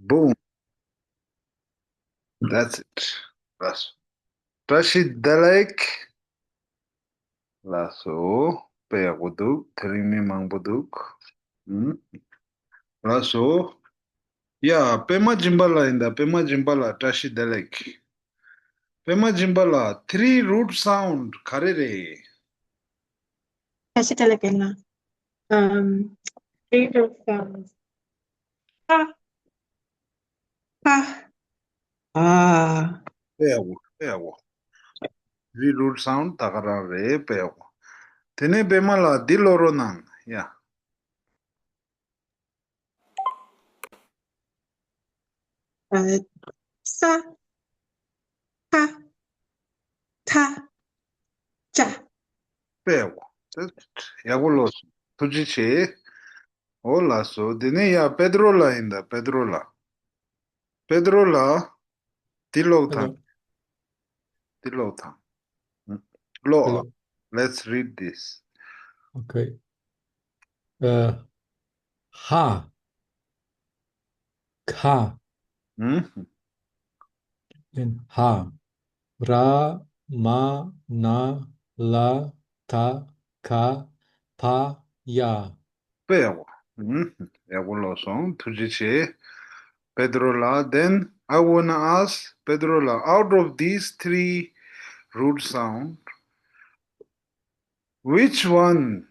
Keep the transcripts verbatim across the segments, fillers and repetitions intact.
Boom. That's it. ལགས་སོ། བཀྲ་ཤིས་བདེ་ལེགས། ལགས་སོ། དཔེ་ཡག་པོ་འདུག་དེ་རིང་མི་མང་པོ་འདུག་ཨུམ། ལགས་སོ། ཡ། པད་མ་སྦྱིན་པ་ལགས་ཡིན་ད། པད་མ་སྦྱིན་པ་ལགས་བཀྲ་ཤིས་བདེ་ལེགས། པད་མ་སྦྱིན་པ་ལགས། Three root sound ག་རེ་རེད། བཀྲ་ཤིས་བདེ་ལེགས། པད་མ། ཨམ། Three root sound. ཧ། ཧ། ཨ། དཔེ་ཡག་པོ། དཔེ་ཡག་པོ། Three root sound ད་ག་རང་རེད། དཔེ་ཡག་པོ། དེ་ནས་པད་མ་ལགས་འདི་ཀློག་རོགས་གནང་ཡ། ཨ། ས། ཧ། ཐ། ཅ། དཔེ་ཡག་པོ། ཡག་པོ་ཀློག་སོང་། ཐུགས་རྗེ་ཆེ། འོ་ལགས་སོ། དེ་ནས་ཡ་པེ་ཏྲོ་ལགས་ཡིན་ད། པེ་ཏྲོ་ལགས། པེ་ཏྲོ་ལགས། འདི་ཀློག་དང་། Hello. འདི་ཀློག་དང་། ཀློག་ཨ། Hello. Let's read this. Okay. ཨ། ཧ། ཁ། ཨུམ། Then ཧ། ར། མ། ན། ལ། ད། ཀ། ཕ། ཡ། དཔེ་ཡག་པོ། ཨུམ། ཡག་པོ་ཀློག་སོང་། ཐུགས་རྗེ་ཆེ། པེ་ཏྲོ་ལགས། Then I wanna ask པེ་ཏྲོ་ལགས། Out of these three root sound, which one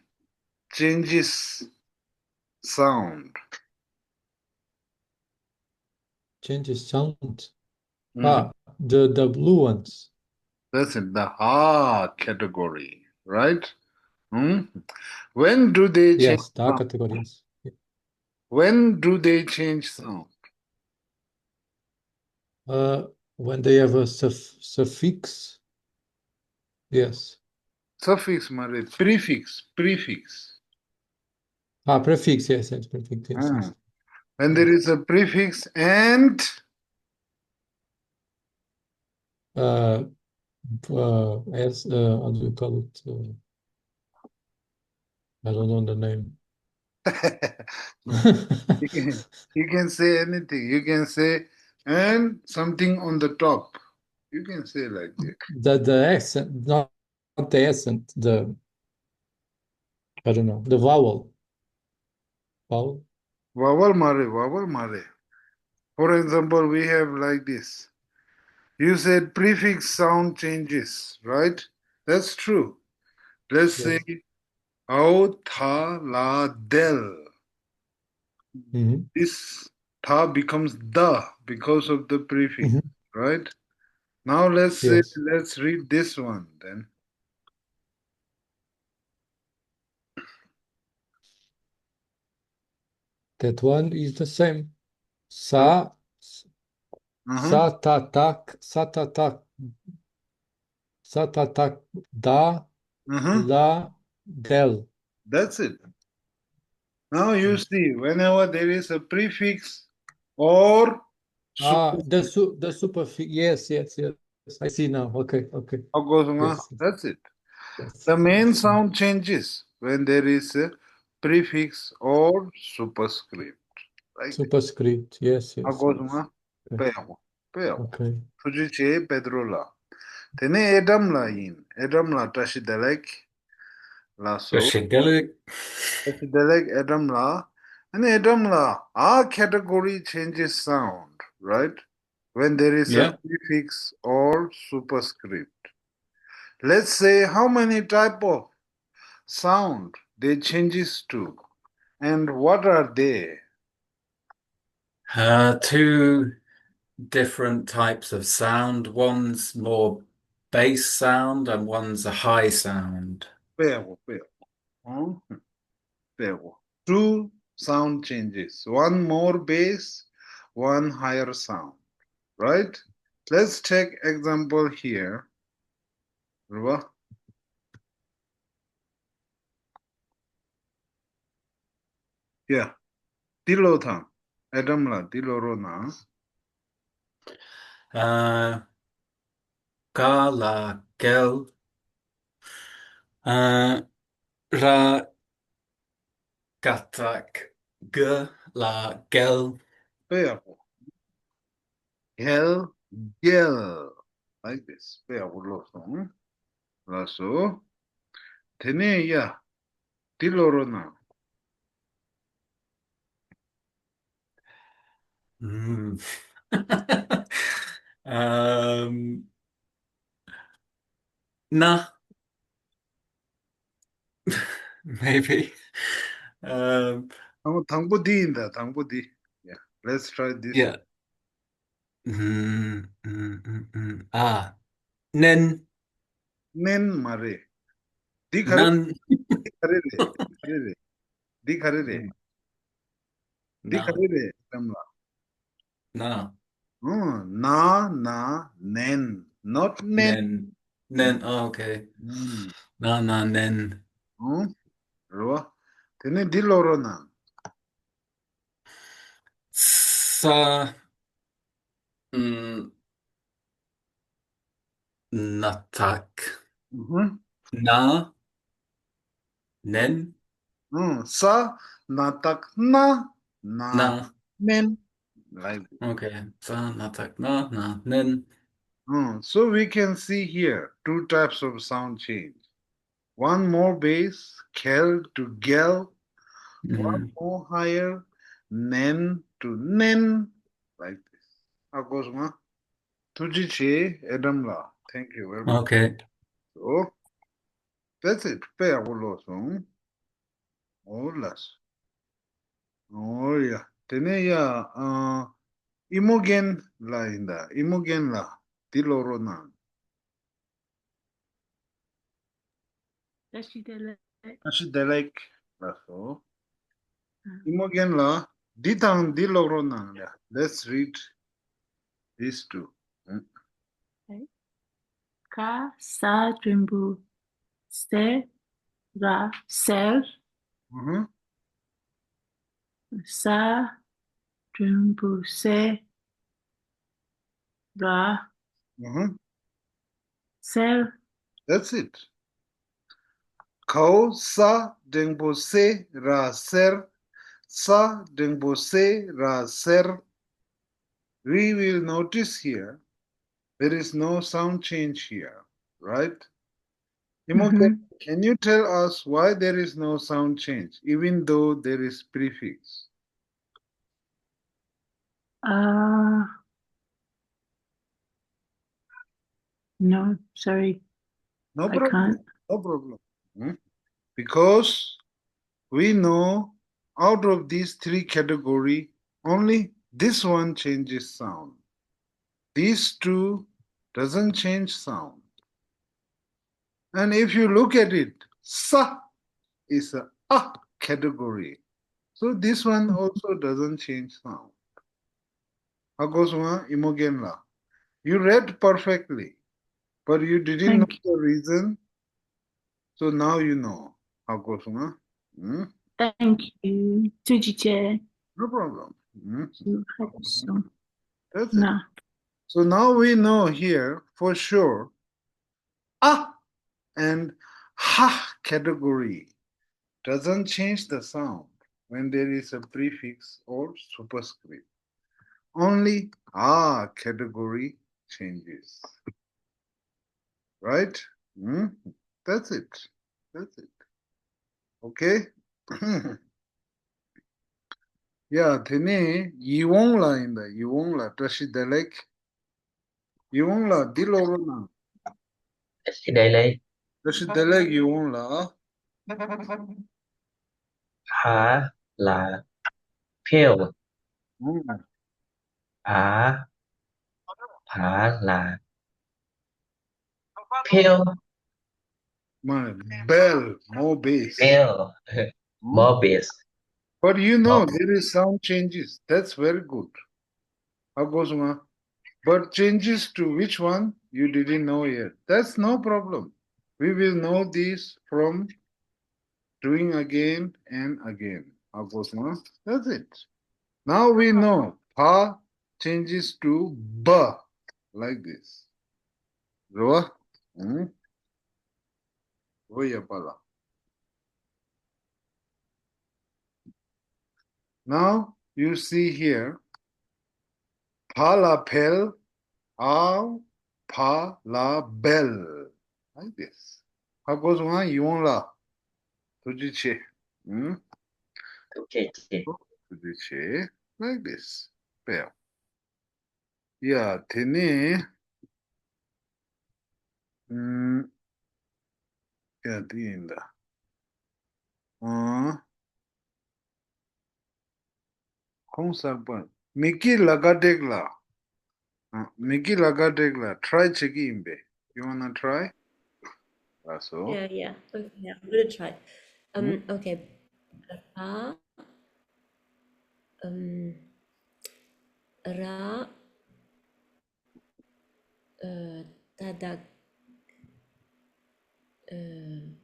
changes sound? Changes sound. Mm. Ah, the, the blue ones. That's it, the ha category, right? Hmm? When do they change sound? Yes, the categories. When do they change sound? Uh, when they have a suff- suffix. Yes. Suffix མ་རེད། Prefix, prefix. Ah, prefix, yes, yes, prefix, yes, yes. When there is a prefix and uh, uh, as, uh, how do you call it? Uh, I don't know the name. You can, you can say anything. You can say, "And something on the top." You can say like that. The, the accent, not the accent, the, I don't know, the vowel. Vowel? Vowel མ་རེད། vowel མ་རེད། For example, we have like this. You said prefix sound changes, right? That's true. Let's say, ཨའོ་ཐ་ལ་དལ། Mm-hmm. This ཐ becomes ད because of the prefix, mm-hmm, right? Now let's say, yes, let's read this one then. That one is the same. Sa, mm-hmm, sa ta tak, sa ta tak, sa ta tak, da, mm-hmm, la, del. That's it. Now you, mm, see, whenever there is a prefix or, ah, super- the su- the superfix. Yes, yes, yes. I see now. Okay, okay. ཧ་གོ་སོང་ང་། Yes, yes. That's it. Yes. The main sound changes when there is a prefix or superscript. Right? Superscript. Yes, yes. ཧ་གོ་སོང་ང་། དཔེ་ཡག་པོ། དཔེ་ཡག་པོ། Okay. ཐུགས་རྗེ་ཆེ་པེ་ཏྲོ་ལགས། དེ་ནས་ཨེ་ཌམ་ལགས་ཡིན། ཨེ་ཌམ་ལགས་བཀྲ་ཤིས་བདེ་ལེགས། ལགས་སོ། བཀྲ་ཤིས་བདེ་ལེགས། བཀྲ་ཤིས་བདེ་ལེགས་ཨེ་ཌམ་ལགས། ཨ་ནི་ཨེ་ཌམ་ལགས། A category changes sound, right? When there is a, yeah, prefix or superscript. Let's say how many type of sound they changes to, and what are they? Uh, two different types of sound. One's more bass sound and one's a high sound. དཔེ་ཡག་པོ། དཔེ་ཡག་པོ། ཨང་། དཔེ་ཡག་པོ། Two sound changes. One more bass, one higher sound. Right? Let's take example here. རེད་བ། ཡ། འདི་ཀློག་དང་། ཨེ་ཌམ་ལགས་འདི་ཀློག་རོགས་གནང་། ཨ། ཀ་ལ་ཀལ། ཨ། ར། ཀ་ཏག་ག་ལ་ཀལ། དཔེ་ཡག་པོ། རྒྱལ། རྒྱལ། Like this. དཔེ་ཡག་པོ་ཀློག་སོང་། ལགས་སོ། དེ་ནས་ཡ། འདི་ཀློག་རོགས་གནང་། ཨམ། ཨམ། ན། Maybe. ཨམ། དང་དང་པོ་འདི་ཡིན་ད། དང་པོ་འདི། Yeah, let's try this. Yeah. ཨམ། ཨམ། ཨམ། ཨམ། ཨ། ནན། ནན་མ་རེད། འདི་ག་རེ། ནན། འདི་ག་རེ་རེད། འདི་ག་རེ་རེད། འདི་ག་རེ་རེད། འདི་ག་རེ་རེད། ཨེ་ཌམ་ལགས། ན། ཨང་། ན། ན། ནན། Not ནན། ནན། ནན། ཨ། Okay. ཨང་། ན། ན། ནན། ཨང་། རེད་བ། དེ་ནས་འདི་ཀློག་རོགས་གནང་། ས། ཨམ། ན་ཐག་ཨུ་ཧུ། ན། ནན། ཨང་། ས། ན་ཐག་ན། ན། ན། ནན། Like this. Okay. ས། ན་ཐག་ན། ན། ནན། ཨང་། So we can see here two types of sound change. One more bass, ཁལ་to རྒྱལ། One ཨམ། more higher, ནན་to ནན། Like this. ཧ་གོ་སོང་ང་། ཐུགས་རྗེ་ཆེ། ཨེ་ཌམ་ལགས། Thank you very much. Okay. So, that's it. དཔེ་ཡག་པོ་ཀློག་སོང་། འོ་ལགས། འོ་ཡ། དེ་ནས་ཡ། ཨ། ཨི་མོ་རྒན་ལགས་ཡིན་ད། ཨི་མོ་རྒན་ལགས། འདི་ཀློག་རོགས་གནང་། བཀྲ་ཤིས་བདེ་ལེགས། བཀྲ་ཤིས་བདེ་ལེགས། ལགས་སོ། ཨ། ཨི་མོ་རྒན་ལགས། འདི་དང་འདི་ཀློག་རོགས་གནང་ཡ། Let's read these two. ཨ། ཨེ། ཁ། ས་འགྲེང་བུ་སེ་ར་སེར། ཨུ་ཧུ། ས་འགྲེང་བུ་སེ་ར་ཨུ་ཧུ། སེར། That's it. ཁའོ། ས་འགྲེང་བུ་སེ་ར་སེར། ས་འགྲེང་བུ་སེ་ར་སེར། We will notice here, there is no sound change here, right? Imo, can, can you tell us why there is no sound change, even though there is prefix? Uh, no, sorry. No problem. No problem. Hmm? Because we know out of these three category, only this one changes sound. These two doesn't change sound. And if you look at it, sa is a, a category. So this one also doesn't change sound. ཧ་གོ་སོང་ང་། ཨི་མོ་རྒན་ལགས། You read perfectly, but you didn't know the reason. So now you know. ཧ་གོ་སོང་ང་། ཨུམ། Thank you. ཐུགས་རྗེ་ཆེ། No problem. ཨུམ། ཧ་གོ་སོང་། That's it. So now we know here for sure, a and ha category doesn't change the sound when there is a prefix or superscript. Only a category changes. Right? Hmm? That's it. That's it. Okay? ཡ། དེ་ནས་ཡིད་འོང་ལགས་ཡིན་ད། ཡིད་འོང་ལགས། བཀྲ་ཤིས་བདེ་ལེགས། ཡིད་འོང་ལགས། འདི་ཀློག་རོགས་གནང་། བཀྲ་ཤིས་བདེ་ལེགས། བཀྲ་ཤིས་བདེ་ལེགས། ཡིད་འོང་ལགས། བ་ལ་ཕེལ། ཨུམ། བ། བ་ལ་ཕེལ། མ་རེད། བྷེལ། More bass. བྷེལ། More bass. But you know, okay, there is sound changes. That's very good. ཧ་གོ་སོང་ང་། But changes to which one? You didn't know yet. That's no problem. We will know this from doing again and again. ཧ་གོ་སོང་ང་། That's it. Now we know. བ changes to བྷ། Like this. རེད་བ། ཨུམ། འོ་ཡ། བྷ་ལ། Now you see here, བ་ལ་བལ། འ་བ་ལ་བལ། Like this. ཧ་གོ་སོང་ང་། ཡིད་འོང་ལ། ཐུགས་རྗེ་ཆེ། ཨུམ། Okay, okay. ཐུགས་རྗེ་ཆེ། Like this. དཔེ་ཡག་ཡ། དེ་ནས། ཨུམ། ཡ། དེ་ཡིན་ད། ཨང་། ཁོང་གསར་པ། མི་ཀི་ལ་ཀ་ཏྲེག་ལ། ཨ། མི་ཀི་ལ་ཀ་ཏྲེག་ལ་ཊྲའི་བྱེད་ཀྱི་ཡིན་པས། You wanna try? ལགས་སོ། Yeah, yeah. Okay, yeah, I'm gonna try. Um, okay. ར། ཨམ། ར། ཨ། ཏ་བཏགས། ཨ།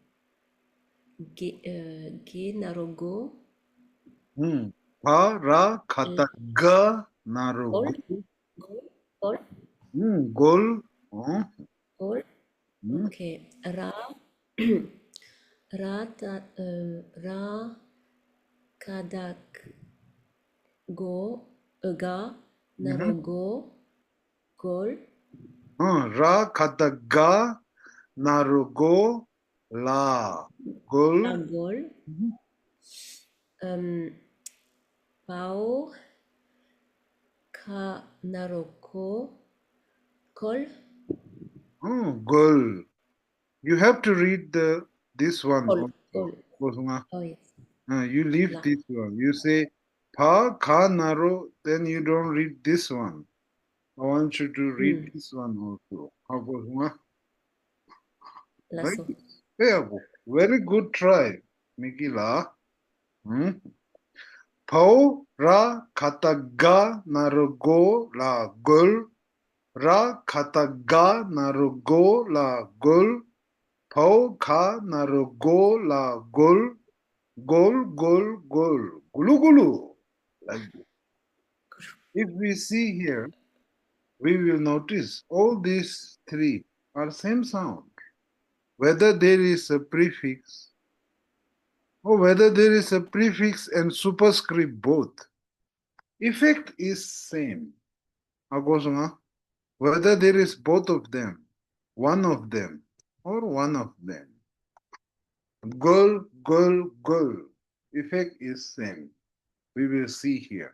གེ། ཨ། གེ་ན་རོ་གོ། ཨུམ། བ་ར་ག་བཏགས་ག་ན་རོ་གོལ། གོལ། གོལ། ཨུམ། གོལ། ཨོ། གོལ། ཨུམ། Okay. ར། ར་ཏ། ཨ། ར་ག་བཏགས་གོ། ཨ། ག་ན་རོ་གོ། གོལ། ཨ། ར་ག་བཏགས་ག་ན་རོ་གོ་ལ། གོལ། ལ་གོལ། ཨུམ། བའོ་ག་ན་རོ་གོ། གོལ། ཨ། གོལ། You have to read the, this one also. གོལ། གོལ། གོལ། ང་། Oh, yes. Uh, you leave this one. You say བ་ག་ན་རོ, then you don't read this one. I want you to read this one also. ཧ་གོ་སོང་ང་། ལགས་སོ། དཔེ་ཡག་པོ། Very good try, མི་ཀི་ལགས། ཧུམ། བའོ་ར་ག་བཏགས་ག་ན་རོ་གོ་ལ་གོལ། ར་ག་བཏགས་ག་ན་རོ་གོ་ལ་གོལ། བའོ་ག་ན་རོ་གོ་ལ་གོལ། གོལ་གོལ་གོལ། གུ་ལུ་གུ་ལུ། Like this. If we see here, we will notice all these three are same sound. Whether there is a prefix or whether there is a prefix and superscript both, effect is same. ཧ་གོ་སོང་ང་། Whether there is both of them, one of them, or one of them. གོལ། གོལ། གོལ། Effect is same. We will see here.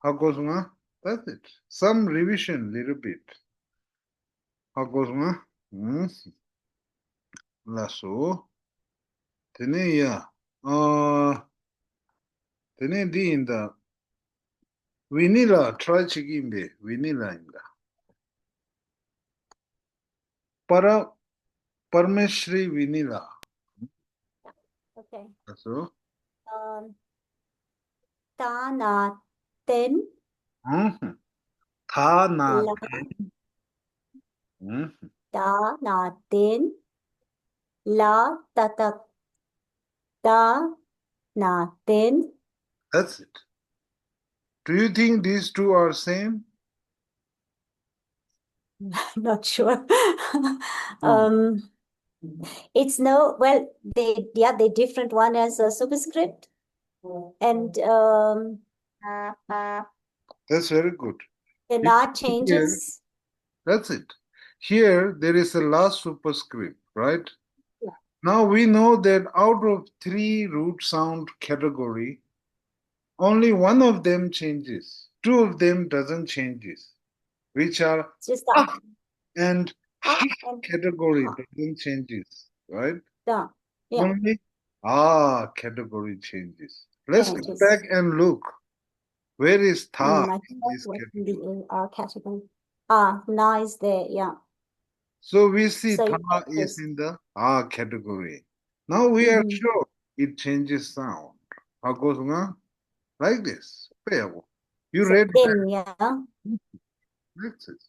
ཧ་གོ་སོང་ང་། That's it. Some revision little bit. ཧ་གོ་སོང་ང་། ཨུམ། ལགས་སོ། དེ་ནས་ཡ། ཨ། དེ་ནས་འདི་ཡིན་ད། ཝི་ནི་ལ་ཊྲའི་བྱེད་ཀྱི་ཡིན་པས། ཝི་ནི་ལ་ཡིན་ད། པ་ར། པར་མེ་ཤྲི་ཝི་ནི་ལ། Okay. ལགས་སོ། ཨམ། ཏ་ན་ཏན། ཨུམ། ཏ་ན་ལ། ཏན། ཨུམ། ཏ་ན་ཏན། ལ་ཏ་བཏགས་ཏ་ན་ཏན། That's it. Do you think these two are same? Not sure. Um, it's no, well, they, yeah, they're different. One has a superscript and, um, That's very good. The na changes. That's it. Here, there is a last superscript, right? Yeah. Now we know that out of three root sound category, only one of them changes. Two of them doesn't changes, which are Just a and ha category doesn't changes, right? Yeah. Yeah. Only a category changes. Let's go back and look. Where is ta in this category? Ah, na is there, yeah. So we see ta is in the a category. Now we are sure it changes sound. How goes nga? Like this. You read that. Yeah. That's it.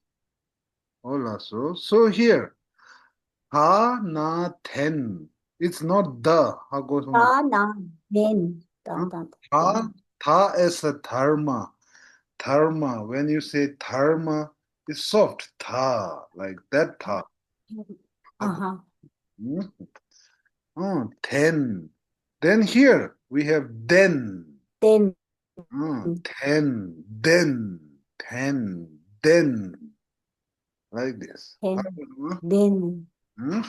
Hola, so, so here, ha na ten. It's not the. How goes on? Ha na ten. Dun, dun, ha, dun. Tha is a dharma. Dharma, when you say dharma, it's soft. Tha, like that tha. Uh-huh. Mm. Oh, ten. Then here we have den. Den. Mm, ten, den. then, then, like this. Then. ཧ་གོ་སོང་ང་། Then. ཧུམ།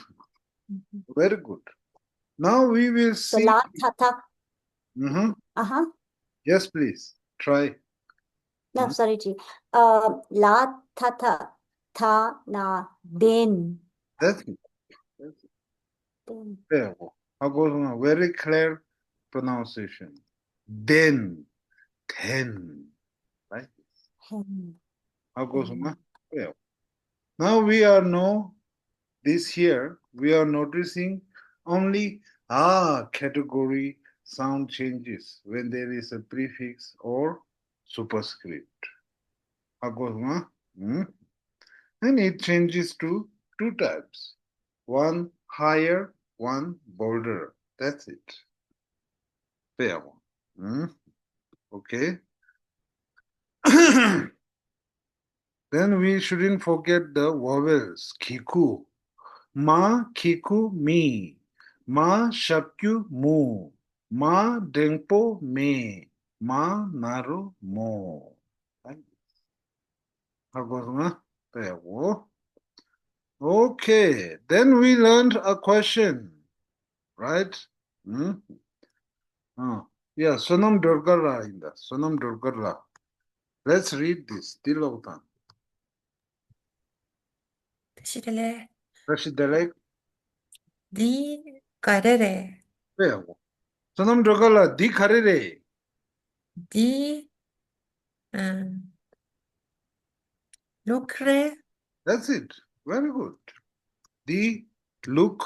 Very good. Now we will So see. la tha tha. Mm-hmm. Uh-huh. Yes, please. Try. No, sorry, G. Uh, la tha tha tha na then. That's it. That's it. Then. There you go. ཧ་གོ་སོང་ང་། very clear pronunciation. Then, then. Right? Then. ཧ་གོ་སོང་ང་། There you go. Now we are know this here. We are noticing only a category sound changes when there is a prefix or superscript. ཧ་གོ་སོང་ང་། ཧུམ། And it changes to two types. One higher, one bolder. That's it. དཔེ་ཡག་པོ། ཧུམ། Okay. Then we shouldn't forget the vowels. གི་གུ། མ་གི་གུ་མི། མ་ཞབས་ཀྱུ་མུ། མ་འགྲེང་པོ་མེ། མ་ན་རོ་མོ། ཧ་གོ་སོང་ང་། དཔེ་ཡག་པོ། Okay, then we learned a question, right? ཧུམ། ཨ། Yeah, བསོད་ནམས་སྒྲོལ་དཀར་ལགས་ཡིན་ད། བསོད་ནམས་སྒྲོལ་དཀར་ལགས། Let's read this. འདི་ཀློག་དང་། བཀྲ་ཤིས་བདེ་ལེགས། བཀྲ་ཤིས་བདེ་ལེགས། འདི་ག་རེ་རེད། དཔེ་ཡག་པོ། བསོད་ནམས་སྒྲོལ་དཀར་ལགས། འདི་ག་རེ་རེད། འདི་ཨ། ལུག་རེད། That's it. Very good. འདི་ལུག་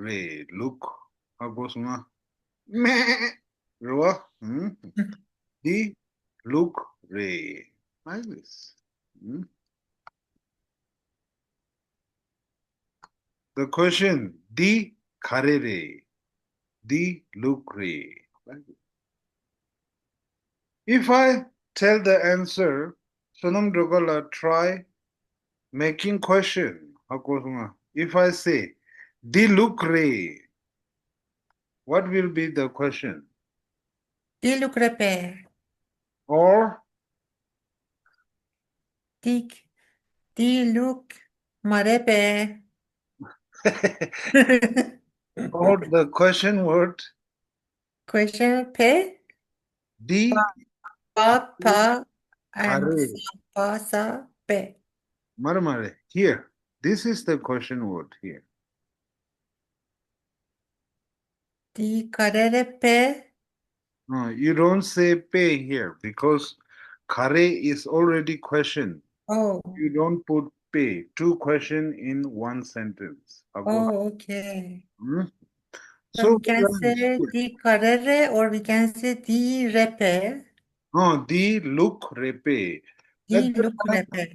རེད། ལུག་ཧ་གོ་སོང་ང་། མེ། རེད་བ། ཧུམ། འདི་ལུག་རེད། Like this. ཧུམ། The question. འདི་ག་རེ་རེད། འདི་ལུག་རེད། Like this. If I tell the answer, བསོད་ནམས་སྒྲོལ་དཀར་ལགས། Try making question. ཧ་གོ་སོང་ང་། If I say, འདི་ལུག་རེད། What will be the question? འདི་ལུག་རེད་པས། Or འདི་འདི་ལུག་མ་རེད་པས། Or the question word? Question པས། འདི་པ་པ་ག་རེ། པ་ས་པས། མ་རེད་མ་རེད། Here. This is the question word here. འདི་ག་རེ་རེད་པས། Uh, you don't say པས་here because ག་རེ་is already question. Oh, You don't put པས, two question in one sentence. ཧ་གོ། oh, okay. Hmm? So we can say འདི་ག་རེ་རེད། Or we can say འདི་རེད་པས། ཨ། འདི་ལུག་རེད་པས། At འདི་the ལུག་རེད་པས།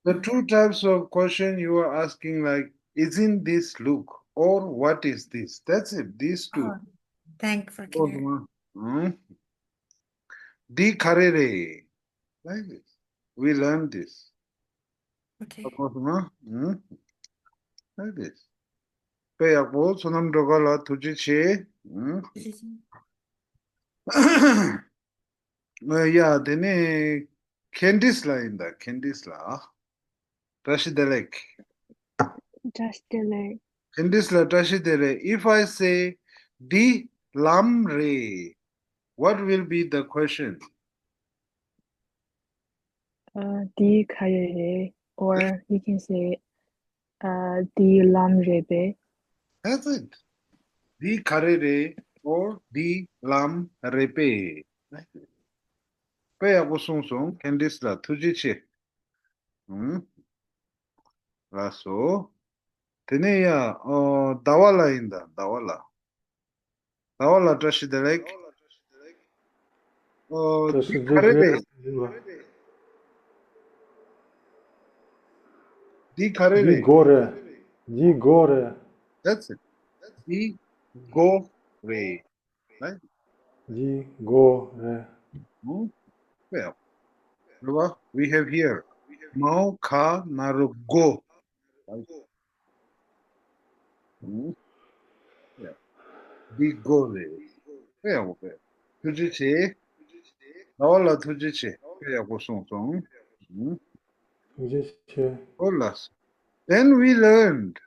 The two types of question you are asking, like, isn't this look or what is this? That's it, these two. Oh, thanks for clear. ཨང་། འདི་ག་རེ་རེད། Like this. We learn this. Okay. ཨང་། Like this. དཔེ་ཡག་པོ། བསོད་ནམས་སྒྲོལ་དཀར་ལགས་ཐུགས་རྗེ་ཆེ། ཨང་། ཨ་ཡ། དེ་ནས་ཁེན་ཌིས་ལགས་ཡིན་ད། ཁེན་ཌིས་ལགས། བཀྲ་ཤིས་བདེ་ལེགས། བཀྲ་ཤིས་བདེ་ལེགས། ཁེན་ཌིས་ལགས་བཀྲ་ཤིས་བདེ་ལེགས། If I say འདི་ལམ་རེད། What will be the question? Uh, འདི་ག་རེ་རེད། Or you can say, uh, འདི་ལམ་རེད་པས། That's it. འདི་ག་རེ་རེད། Or འདི་ལམ་རེད་པས། དཔེ་ཡག་པོ་གསུངས་སོང་། ཁེན་ཌིས་ལགས་ཐུགས་རྗེ་ཆེ། ཨང་། ལགས་སོ། དེ་ནས་ཡ། ཨོ། ཟླ་བ་ལགས་ཡིན་ད། ཟླ་བ་ལགས། ཟླ་བ་ལགས་བཀྲ་ཤིས་བདེ་ལེགས། ཨོ། བཀྲ་འདི་ཤིས་ག་རེ་བདེ་རེད། ལེགས། འདི་ག་རེ་འདི་རེད། སྒོ་རེད། འདི་སྒོ་རེད། That's it. འདི་སྒོ་རེད། Right? འདི་སྒོ་རེད། ཨང་། དཔེ་ཡག་པོ། རེད་བ། We have here མའོ་ག་ན་རོ་སྒོ། Right? ཨང་། དཔེ་ཡག་འདི་སྒོ་རེད། དཔེ་ཡག་པོ་དཔེ། ཐུགས་རྗེ་ཆེ། ཟླ་བ་ལགས་ཐུགས་རྗེ་ཆེ། དཔེ་ཡག་པོ་གསུངས་སོང་། ཐུགས་རྗེ་ཆེ། ཨོ་ལགས། Then we learned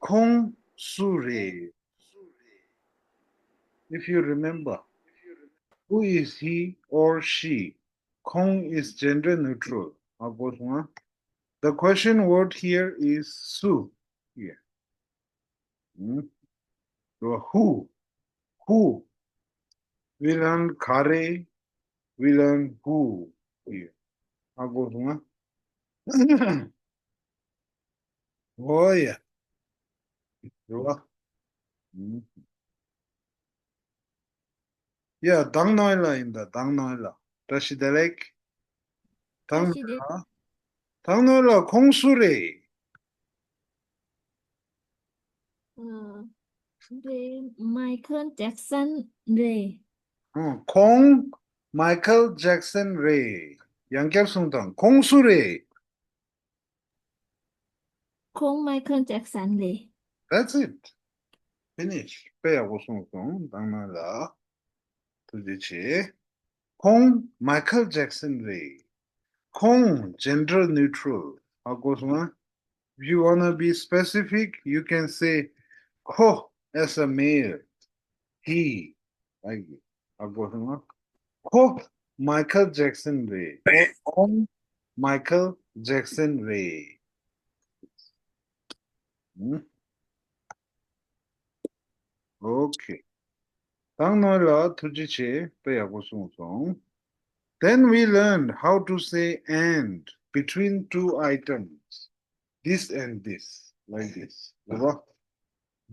ཁོང་སུ་རེད། If you remember, who is he or she? ཁོང is gender neutral. ཧ་གོ་སོང་ང་། The question word here is སུ། Here. Hmm? So who? Who? We learn ག་རེ། We learn who here. ཧ་གོ་སོང་ང་། Oh yeah. རེད་བ། ཨུམ། ཡ། དང་ནོའི་ལགས་ཡིན་ད། དང་ནོའི་ལགས། བཀྲ་ཤིས་བདེ་ལེགས། དང་བཀྲ་ཤིས་བདེ། ནོའི་ལགས། དང་ནོའི་ལགས་ཁོང་སུ་རེད། ཨ། རེད། མའི་ཁལ་ཇེག་སན་རེད། ཨོ། ཁོང་མའི་ཁལ་ཇེག་སན་རེད། ཡང་བསྐྱར་གསུངས་དང་། ཁོང་སུ་རེད། ཁོང་མའི་ཁལ་ཇེག་སན་རེད། That's it. Finish. དཔེ་ཡག་པོ་གསུངས་སོང་། དང་ནོའི་ལགས། ཐུགས་རྗེ་ཆེ། ཁོང་མའི་ཁལ་ཇེག་སན་རེད། ཁོང་gender neutral. ཧ་གོ་སོང་ང་། If you wanna be specific, you can say ཁོ as a male, he, like this. ཧ་གོ་སོང་ང་། ཁོ་མའི་ཁལ་ཇེག་སན་རེད། ཁོང་མའི་ཁལ་ཇེག་སན་རེད། ཨུམ། Okay. དང་ནོའི་ལགས་ཐུགས་རྗེ་ཆེ། དཔེ་ཡག་པོ་གསུངས་སོང་། Then we learned how to say and between two items. This and this. Like this. རེད་བ།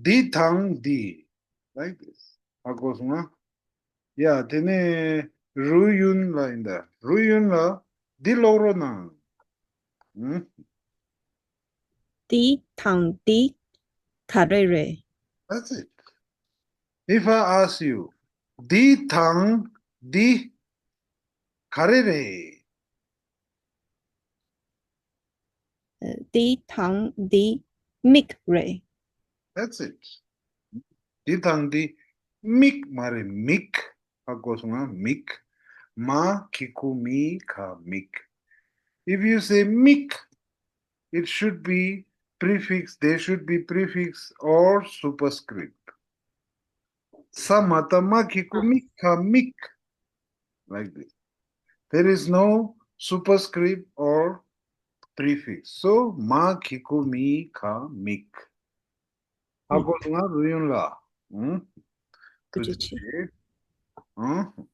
འདི་དང་འདི། Like this. ཧ་གོ་སོང་ང་། ཡ། དེ་ནས་རུ་ཡུན་ལགས་ཡིན་ད། རུ་ཡུན་ལགས་འདི་ཀློག་རོགས་གནང་། ཨུམ། འདི་དང་འདི་ག་རེ་རེད། That's it. If I ask you, འདི་དང་འདི་ག་རེ་རེད། འདི་དང་འདི་མིག་རེད། That's it. འདི་དང་འདི་མིག་མ་རེད། མིག་ཧ་གོ་སོང་ང་། མིག་མ་གི་གུ་མི་ག་མིག If you say མིག it should be prefix, there should be prefix or superscript. ས་མ་ཏ་མ་གི་གུ་མི་ག་མིག Like this. There is no superscript or prefix. So མ་གི་གུ་མི་ག་མིག་ཧ་གོ་སོང་ང་། རུ་ཡུན་ལགས། ཨུམ། ཐུགས་རྗེ་ཆེ། ཨུམ།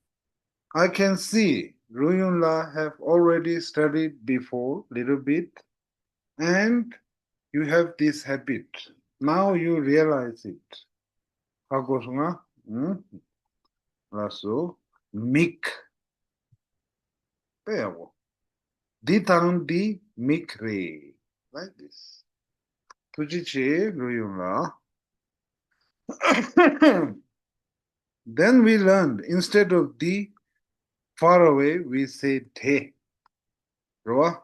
I can see རུ་ཡུན་ལགས་have already studied before little bit and you have this habit. Now you realize it. ཧ་གོ་སོང་ང་། ཨུམ། ལགས་སོ། མིག་དཔེ་ཡག་པོ། འདི་དང་འདི་མིག་རེད། Like this. ཐུགས་རྗེ་ཆེ་རུ་ཡུན་ལགས། Then we learned, instead of འདི། far away, we say དེ། རེད་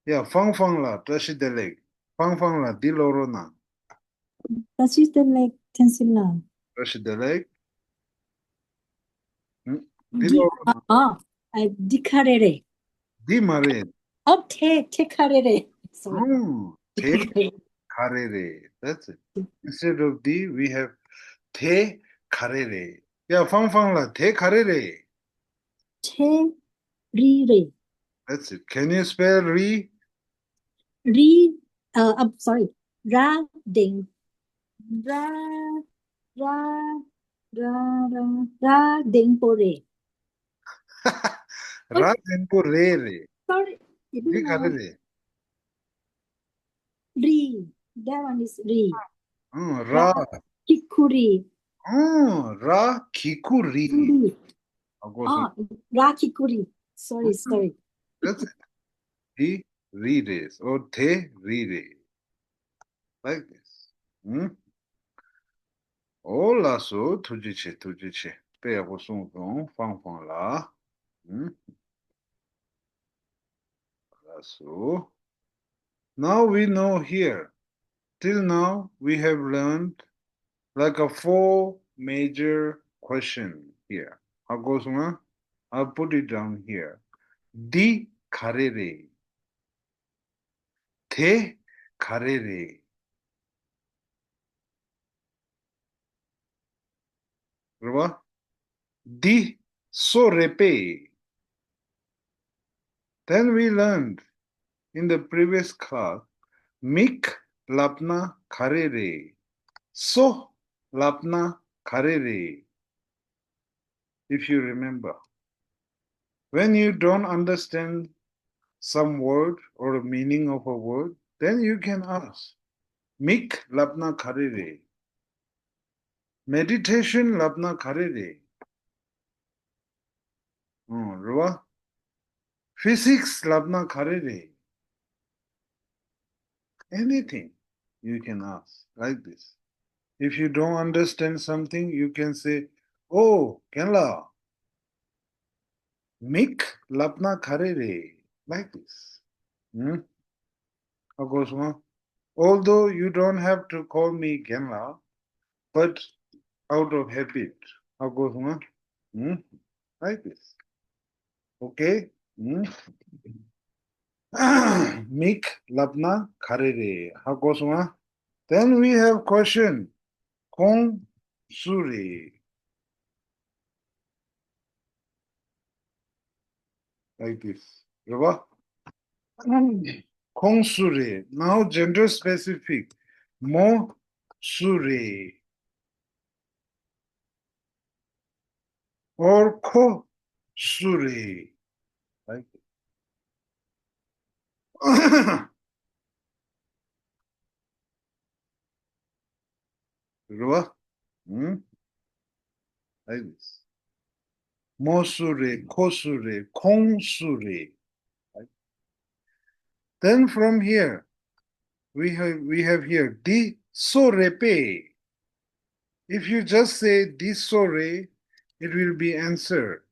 བ། ཡ། ཧྥང་ཧྥང་ལགས་བཀྲ་ཤིས་བདེ་ལེགས། ཧྥང་ཧྥང་ལགས་འདི་ཀློག་རོགས་གནང་། བཀྲ་ཤིས་བདེ་ལེགས། ཐན་སིན་ལགས། བཀྲ་ཤིས་བདེ་ལེགས། ཨུམ། འདི་འདི་ཀློག་རོགས་གནང་། ཨ། ཨ། འདི་ག་རེ་རེད། འདི་མ་རེད། ཨོ། དེ་དེ་ག་རེ་རེད། Sorry. ཨུམ། དེ་ག་རེ་རེད། That's it. Instead of འདི། we have དེ་ག་རེ་རེད། ཡ། ཧྥང་ཧྥང་ལགས་དེ་ག་རེ་རེད། དེ་རི་རེད། That's it. Can you spell རི། རི། ཨ། I'm sorry. ར་འགྲེང་། ར། ར། ར། ར། ར་འགྲེང་པོ་རེད། ར་འགྲེང་པོ་རེད་རེད། Sorry. འདི་ག་རེ་རེད། རི། That one is རི། ཨང་། ར། ར་གི་གུ་རི། ཨང་། ར་གི་གུ་རི། གུ་རི། ཨ་གོ་སོང་། ཨ། ར་གི་གུ་རི། Sorry, sorry. That's it. འདི་རི་རེད། ཨོ། དེ་རི་རེད། Like this. ཨུམ། ཨོ་ལགས་སོ། ཐུགས་རྗེ་ཆེ། ཐུགས་རྗེ་ཆེ། དཔེ་ཡག་པོ་གསུངས་སོང་ཧྥང་ཧྥང་ལགས། ཨུམ། ལགས་སོ། Now we know here. Till now we have learned like a four major question here. ཧ་གོ་སོང་ང་། I'll put it down here. འདི་ ག་རེ་རེད། དེ་ག་རེ་རེད། རེད་བ། འདི་སོ་རེད་པས། Then we learned in the previous class, མིག་ལབ་ན་ག་རེ་རེད། སོ་ལབ་ན་ག་རེ་རེད། If you remember, when you don't understand some word or meaning of a word, then you can ask, མིག་ལབ་ན་ག་རེ་རེད། མེ་ཌི་ཊེ་ཤན་ལབ་ན་ག་རེ་རེད། ཨང་། རེད་བ། ཕི་སིག་སི་ལབ་ན་ག་རེ་རེད། Anything you can ask like this. If you don't understand something, you can say, Oh, རྒན་ལགས། མིག་ལབ་ན་ག་རེ་རེད། Like this. ཧུམ། ཧ་གོ་སོང་ང་། Although you don't have to call me རྒན་ལགས, but out of habit. ཧ་གོ་སོང་ང་། ཧུམ། Like this. Okay? ཧུམ། མིག་ལབ་ན་ག་རེ་རེད། ཧ་གོ་སོང་ང་། Then we have question. ཁོང་སུ་རེད། Like this. རེད་བ། ཁོང་སུ་རེད། Now gender specific. མོ་སུ་རེད། Or ཁོ་སུ་རེད། Like this. རེད་བ། ཧུམ། Like this. མོ་སུ་རེད། ཁོ་སུ་རེད། ཁོང་སུ་རེད། Right? Then from here, we have, we have here, འདི་སོ་རེད་པས། If you just say འདི་སོ་རེད། It will be answer.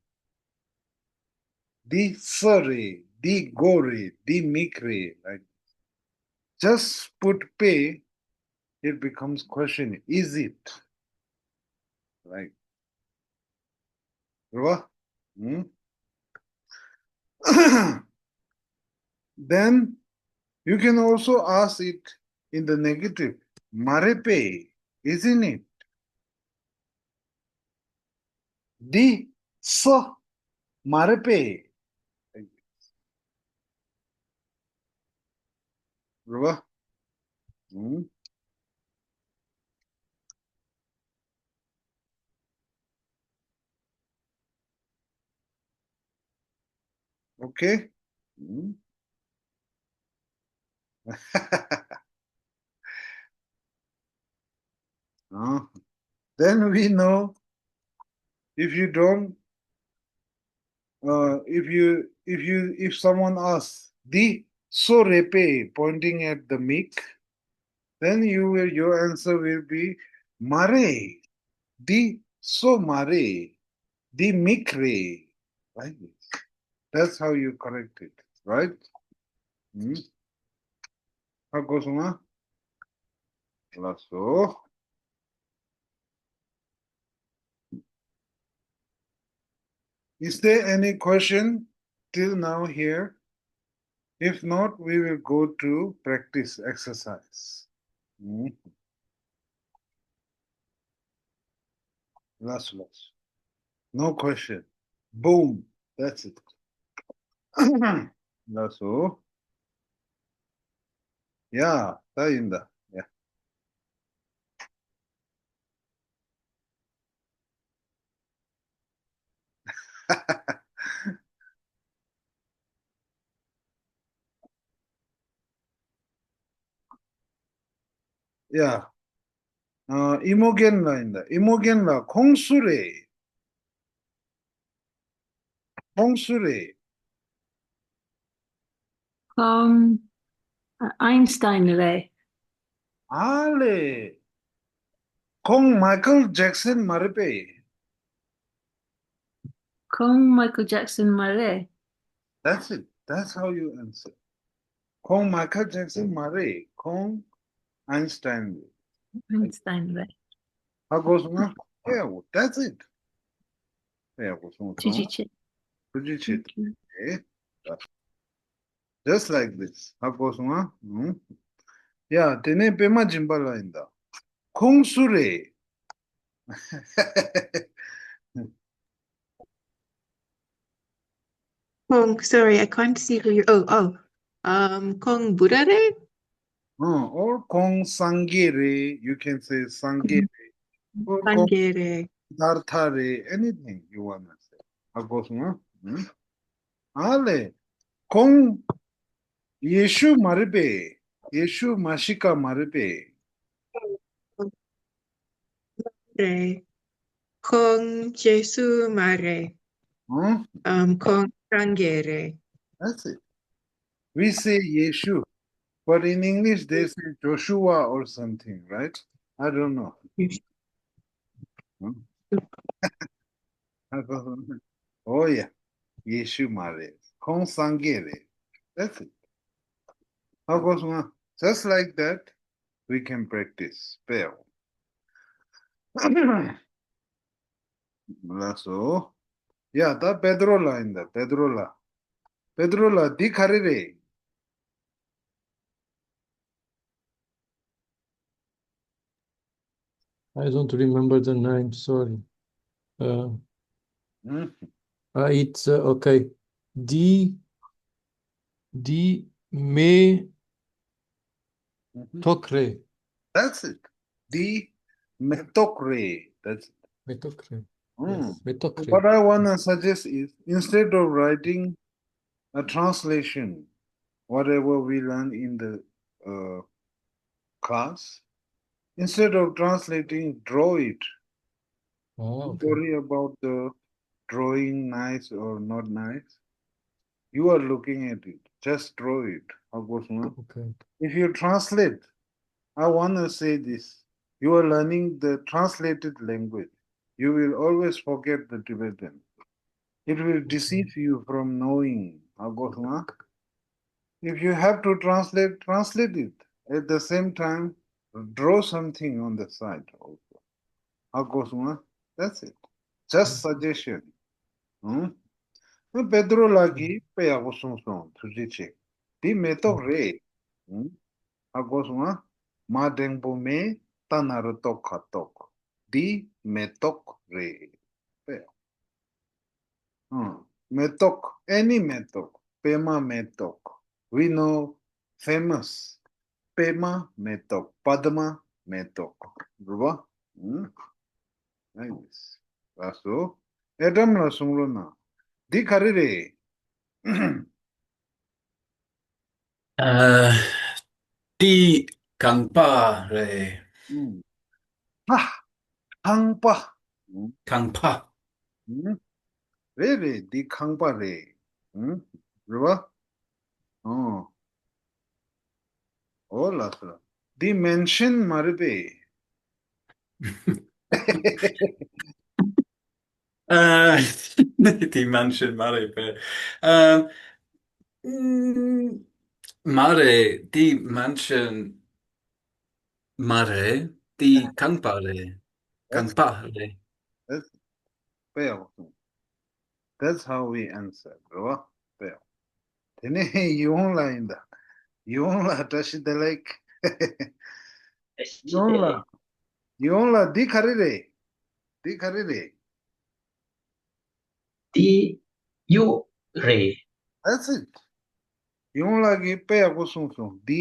འདི་ས་རེད། འདི་སྒོ་རེད། འདི་མིག་རེད། Like, just put པས། It becomes question, is it? Right. རེད་བ། ཧུམ། Then you can also ask it in the negative. མ་རེད་པས། Isn't it? འདི་ས་མ་རེད་པས། རེད་བ། ཧུམ། Okay? ཧུམ། Uh, then we know, if you don't, uh, if you, if you, if someone asks, འདི་སོ་རེད་པས, pointing at the མིག, then you will, your answer will be མ་རེད། འདི་སོ་མ་རེད། འདི་མིག་རེད། Like this. That's how you correct it, right? ཧུམ། ཧ་གོ་སོང་ང་། ལགས་སོ། Is there any question till now here? If not, we will go to practice exercise. ཧུམ། ལགས་སོ། ལགས་སོ། No question. Boom. That's it. ལགས་སོ། ཡ། ད་ཡིན་ད། ཡ། ཡ། ཨ། ཨི་མོ་རྒན་ལགས་ཡིན་ད། ཨི་མོ་རྒན་ལགས། ཁོང་སུ་རེད། ཁོང་སུ་རེད། ཁོང་ཨ་ཨིན་སི་ཏན་རེད། ཨ་ལེ། ཁོང་མའི་ཁལ་ཇེག་སན་མ་རེད་པས། ཁོང་མའི་ཁལ་ཇེག་སན་མ་རེད། That's it. That's how you answer. ཁོང་མའི་ཁལ་ཇེག་སན་མ་རེད། ཁོང་ཨིན་སི་ཏན་རེད། ཨིན་སི་ཏན་རེད། ཧ་གོ་སོང་ང་། ཨེ་འོ། That's it. ཨེ་ཡག་པོ་གསུངས་སོང་། ཐུགས་རྗེ་ཆེ། ཐུགས་རྗེ་ཆེ། ཐུགས་རྗེ་ཆེ། ཨེ། Just like this. ཧ་གོ་སོང་ཨ། ཡ། དེ་ནས་པད་མ་སྦྱིན་པ་ལ་ཡིན་ད། ཁོང་སུ་རེད། Oh, sorry, I can't see who you. Oh, oh. Um, ཁོང་བུ་ར་རེད། ཨང་། or ཁོང་སངས་རྒྱས་རེད། You can say སངས་རྒྱས་རེད། or སངས་ཁོང་རྒྱས་རེད། སིདྡྷཱརྠ་རེད། Anything you wanna say. ཧ་གོ་སོང་ཨ། ཨ་ལས། ཁོང་ཡེ་ཤུ་མ་རེད་པས། ཡེ་ཤུ་མ་ཤི་ཀ་མ་རེད་པས། རེད། ཁོང་ཡེ་ཤུ་མ་རེད། ཨང་། ཨམ། ཁོང་སངས་རྒྱས་རེད། That's it. We say ཡེ་ཤུ, but in English they say Joshua or something, right? I don't know. ཨང་། Oh yeah. ཡེ་ཤུ་མ་རེད། ཁོང་སངས་རྒྱས་རེད། That's it. ཧ་གོ་སོང་ཨ། Just like that, we can practice. སྤེལ། ལགས་སོ། ཡ། ད་པེ་ཏྲོ་ལ་ཡིན་ད། པེ་ཏྲོ་ལ། པེ་ཏྲོ་ལ་འདི་ག་རེ་རེད། I don't remember the name, sorry. Uh, ཨང་། uh, it's uh, okay. འདི་འདི་མེ་ཏོག་རེད། That's it. འདི་མེ་ཏོག་རེད། That's it. མེ་ཏོག་རེད། ཨང་། Yes, མེ་ཏོག་རེད། What I want to suggest is, instead of writing a translation, whatever we learn in the uh, class, instead of translating, draw it. Oh, Don't okay. worry about the drawing nice or not nice. You are looking at it. Just draw it. ཧ་གོ་སོང་ཨ། Okay. If you translate, I want to say this. You are learning the translated language. You will always forget the Tibetan. It will deceive you from knowing. ཧ་གོ་སོང་ཨ། If you have to translate, translate it. At the same time, draw something on the side also. ཧ་གོ་སོང་ཨ། That's it. Just suggestion. ཨང་། པེ་ཏྲོ་ལགས་ཀྱིས་དཔེ་ཡག་པོ་གསུངས་སོང་། ཐུགས་རྗེ་ཆེ། འདི་མེ་ཏོག་རེད། ཨང་། ཧ་གོ་སོང་ཨ། མ་འགྲེང་བུ་མེ། ཏ་ན་རོ་ཏོ་ག་ཏོག་འདི་མེ་ཏོག་རེད། དཔེ་ཡག་ཨང་། མེ་ཏོག any མེ་ཏོག་པད་མ་མེ་ཏོག We know famous པད་མ་མེ་ཏོག་པདྨ་མེ་ཏོག་རེད་པ། ཨང་། Like this. ལགས་སོ། ཨེ་ཌམ་ལ་གསུང་རོགས་གནང་། འདི་ག་རེ་རེད། ཨ། འདི་རྐང་པ་རེད། ཨང་། ཨ། རྐང་པ། ཨང་། རྐང་པ། ཨང་། རེད་རེད། འདི་རྐང་པ་རེད། ཨང་། རེད་པ། ཨོ། ཨོ་ལགས་སོ། འདི་མན་ཤན་མ་རེད་པས། ཨ། འདི་མན་ཤན་མ་རེད་པས། ཨ། ཨུམ། མ་རེད། འདི་མན་ཤན་མ་རེད། འདི་རྐང་པ་རེད། རྐང་པ་རེད། That's དཔེ་ཡག་པོ་གསུངས། That's how we answer. རེད་པ། དཔེ་ཡག་དེ་ནས་ཡོང་ལ་ཡིན་ད། ཡོང་ལ་བཀྲ་ཤིས་བདེ་ལེགས། ཡོང་ལ། ཡོང་ལ་འདི་ག་རེ་རེད། འདི་ག་རེ་རེད། འདི་གཡུ་རེད། That's it. ཡོང་ལ་གིས་དཔེ་ཡག་པོ་གསུངས་སོང་། འདི་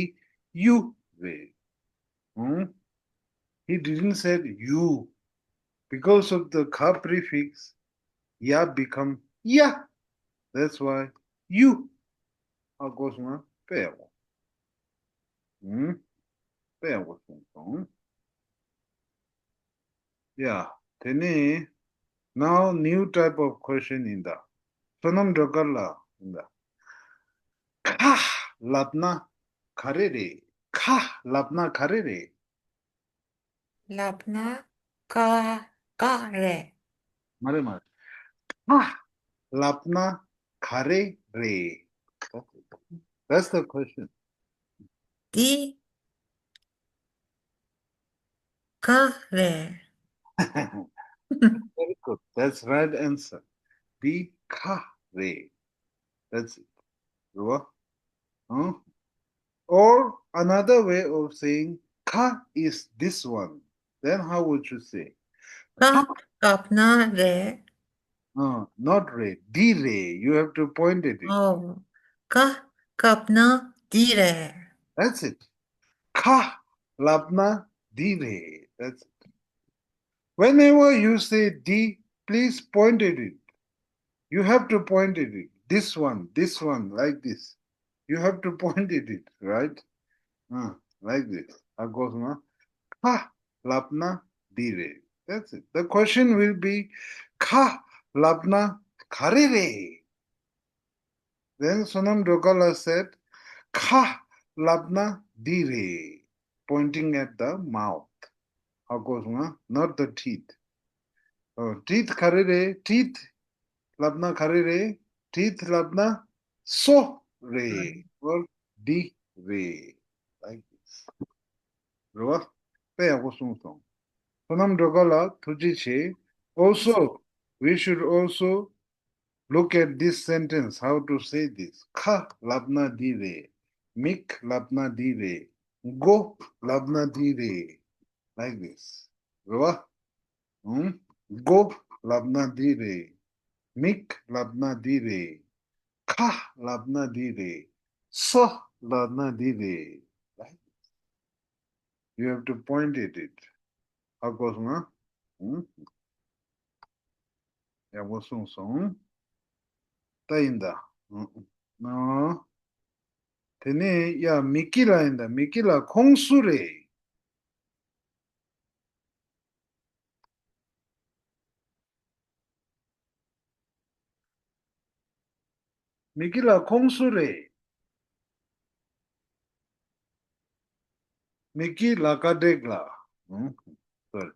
གཡུ་རེད། ཨང་། He didn't say you. Because of the ཁ་prefix, ཡ་become་ཡ། That's why you. ཧ་གོ་སོང་ང་། དཔེ་ཡག་པོ། ཨང་། དཔེ་ཡག་པོ་གསུངས་སོང་། ཡ། དེ་ནས་now new type of question ཡིན་ད། བསོད་ནམས་སྒྲོལ་དཀར་ལགས་ཡིན་ད། ཁ་ལབ་ན་ག་རེ་རེད། ཁ་ལབ་ན་ག་རེ་རེད། ལབ་ན་ཀ་ཀ་རེད། མ་རེད་མ་རེད། ཁ་ལབ་ན་ག་རེ་རེད། That's the question. འདི་ཀ་རེད། Very good. That's right answer. འདི་ཁ་རེད། That's it. རེད་བ། ཨང་། Or another way of saying ཁ is this one. Then how would you say? ཁ་ཁ་ཀབ་ན་རེད། Uh, not རེད། འདི་རེད། You have to point at it. ཨོ། ཁ་ཀབ་ན་འདི་རེད། That's it. ཁ་ལབ་ན་འདི་རེད། That's it. Whenever you say འདི, please point at it. You have to point at it. This one, this one, like this. You have to point at it, right? Uh, like this. ཧ་གོ་སོང་ང་། ཁ་ལབ་ན་འདི་རེད། That's it. The question will be ཁ་ལབ་ན་ག་རེ་རེད། Then Sonam Dogala said ཁ་ལབ་ན་འདི་རེད། Pointing at the mouth. ཧ་གོ་སོང་ང་། Not the teeth. Oh, teeth ག་རེ་རེད། teeth ལབ་ན་ག་རེ་རེད། teeth ལབ་ན་སོ་རེད། or འདི་རེད། Like this. རེད་བ། དཔེ་ཡག་པོ་གསུངས་སོང་། སོ་ནམ་སྒྲོལ་དཀར་ལགས་ཐུགས་རྗེ་ཆེ། Also, we should also look at this sentence, how to say this. ཁ་ལབ་ན་འདི་རེད། མིག་ལབ་ན་འདི་རེད། མགོ་ལབ་ན་འདི་རེད། Like this. རེད་བ། ཨང་། མགོ་ལབ་ན་འདི་རེད། མིག་ལབ་ན་འདི་རེད། ཁ་ལབ་ན་འདི་རེད། སོ་ལབ་ན་འདི་རེད། Right? You have to point at it. ཧ་གོ་སོང་ང་། ཨང་། ཡག་པོ་གསུངས་སོང་། ད་ཡིན་ད། ཨང་། དེ་ནས་ཡ་མིག་གི་ལ་ཡིན་ད། མིག་གི་ལ་ཁོང་སུ་རེད། མིག་གི་ལ་ཁོང་སུ་རེད། མིག་གི་ལ་ཀ་འགྲེག་ལ། ཨང་། སོ་རི།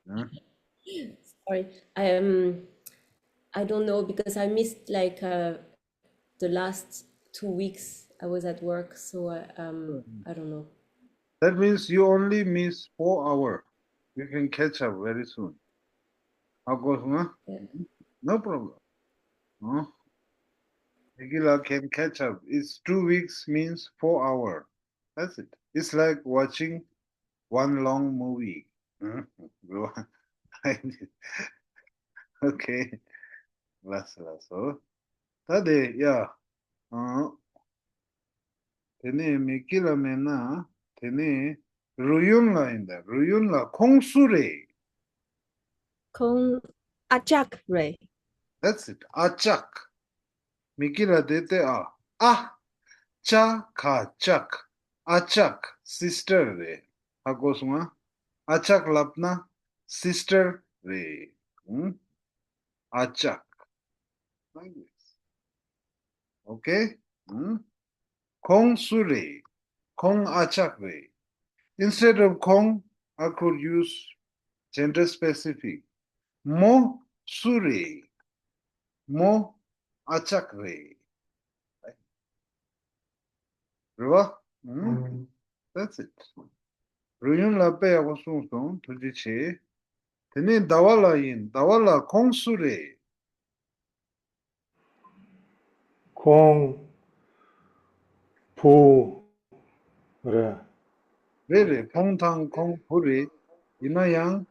ཨང་། Sorry, I um, I don't know because I missed like uh, the last two weeks I was at work, so uh, um, I don't know. That means you only miss four hour. You can catch up very soon. ཧ་གོ་སོང་ང་། Yeah. No problem. ཨང་། མིག་གི་ལ་can catch up. It's two weeks means four hour. That's it. It's like watching one long movie. ཨང་། Okay. ལགས་སོ་ལགས་སོ། ད་དེ་ཡ། ཨང་། དེ་ནས་མིག་གི་ལ་མེད་ན། དེ་ནས་རུ་ཡོན་ལ་ཡིན་ད། རུ་ཡོན་ལ་ཁོང་སུ་རེད། ཁོང་ཨ་ཅག་རེད། That's it. ཨ་ཅག། མིག་གི་ལ་དེ་དེ་ཨ། ཨ། ཅ་ག་ཅག། ཨ་ཅག། སིས་ཊར་རེད། ཧ་གོ་སོང་ང་། ཨ་ཅག་ལབ་ན་སིས་ཊར་རེད། ཨང་། ཨ་ཅག། Like this. Okay? ཨང་། ཁོང་སུ་རེད། ཁོང་ཨ་ཅག་རེད། Instead of ཁོང, I could use gender specific. མོ་སུ་རེད། མོ་ཨ་ཅག་རེད། རེད་བ། ཨང་། That's it. རུ་ཡོན་ལ་དཔེ་ཡག་པོ་གསུངས་སོང་། ཐུགས་རྗེ་ཆེ། དེ་ནས་ཟླ་བ་ལ་ཡིན། ཟླ་བ་ལ་ཁོང་སུ་རེད། ཁོང་བུ་རེད། རེད་རེད། ཁོང་དང་ཁོང་བུ་རེད། ཡིན་ན་ཡང་།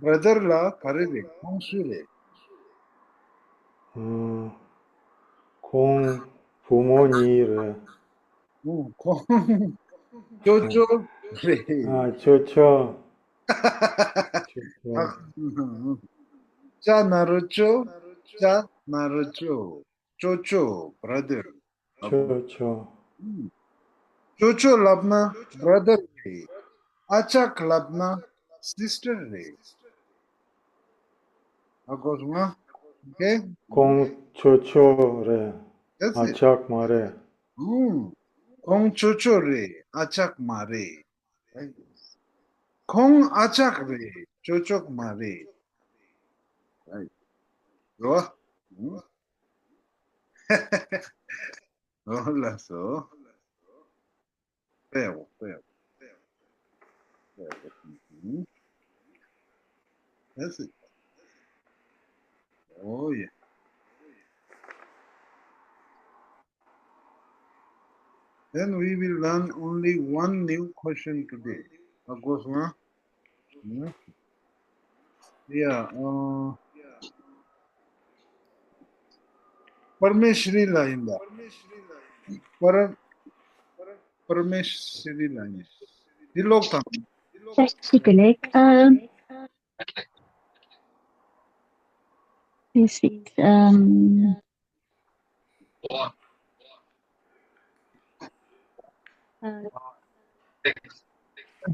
བྷ་ར་དར་ལ་ག་རེ་རེད། ཁོང་སུ་རེད། ཨང་། ཁོང་བུ་མོ་གཉིས་རེད། ཨང་། ཁོང་ཅོ་ཅོ་རེད། ཨ། ཅོ་ཅོ། ཅོ་ཅོ། ཨ། ཅ་ན་རོ་ཅོ། ཅ་ན་རོ་ཅོ། ཅོ་ཅོ། བྷ་ར་དར། ཅོ་ཅོ། ཅོ་ཅོ་ལབ་ན་བྷ་ར་དར་རེད། ཨ་ཅག་ལབ་ན་སིས་ཊར་རེད། ཧ་གོ་སོང་ང་། Okay? ཁོང་ཅོ་ཅོ་རེད། That's ཨ་it. ཅག་མ་རེད། ཨང་། ཁོང་ཅོ་ཅོ་རེད། ཨ་ཅག་མ་རེད། ཁོང་ཨ་ཅག་རེད། ཅོ་ཅོ་མ་རེད། རེད་བ། ཨང་། ཨོ་ལགས་སོ། དཔེ་ཡག་པོ། དཔེ་ཡག་པོ། དཔེ་ཡག་པོ། ཨང་། That's it. Oh yeah. Then we will learn only one new question today. ཧ་གོ་སོང་ང་། ཡ། ཨ། པར་མེ་ཤི་རི་ལ་ཡིན་ད། པར། པར་མེ་ཤི་རི་ལ་ཡིན། འདི་ཀློག་དང་། Just click. Um, this is, um, uh,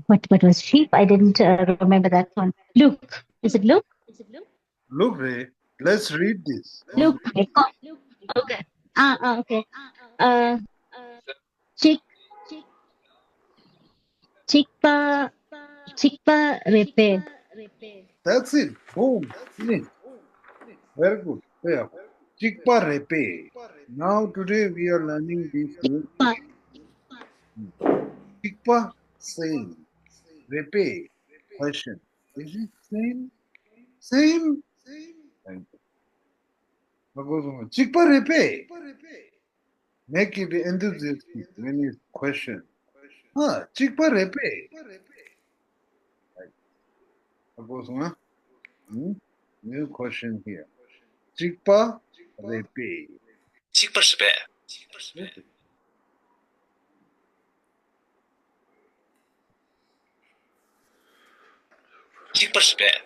what, what was sheep? I didn't, uh, remember that one. Look. Is it look? Look རེད། Let's read this. Look. Okay. Ah, ah, okay. Uh, གཅིག་གཅིག་པ། གཅིག་པ་རེད་པས། That's it. Boom. Finish. Very good. Yeah. གཅིག་པ་རེད་པས། Now today we are learning this word. གཅིག་པ། Same. རེད་པས། Question. Is it same? Same? Thank you. ཧ་གོ་སོང་ང་། གཅིག་པ་རེད་པས། Make it enthusiastic when you question. ཨ། གཅིག་པ་རེད་པས། ཧ་གོ་སོང་ང་། ཨུམ། New question here. གཅིག་པ་རེད་པས། གཅིག་པ་རེད་པས། གཅིག་པ་རེད་པས།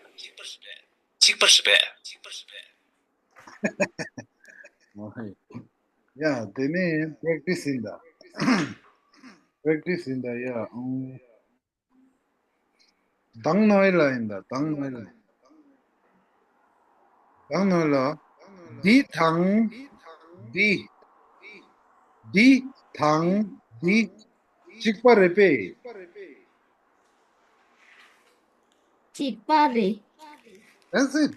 གཅིག་པ་རེད་པས། ཡ། དེ་ནས་པེ་རེག་ཊི་སི་ཡིན་ད། པེ་རེག་ཊི་སི་ཡིན་ད། ཡ། ཨང་། དང་ནོའི་ལ་ཡིན་ད། དང་ནོའི་ལ། དང་ནོའི་ལ། འདི་དང་འདི། འདི་དང་འདི་གཅིག་པ་རེད་པས། གཅིག་པ་རེད། That's it.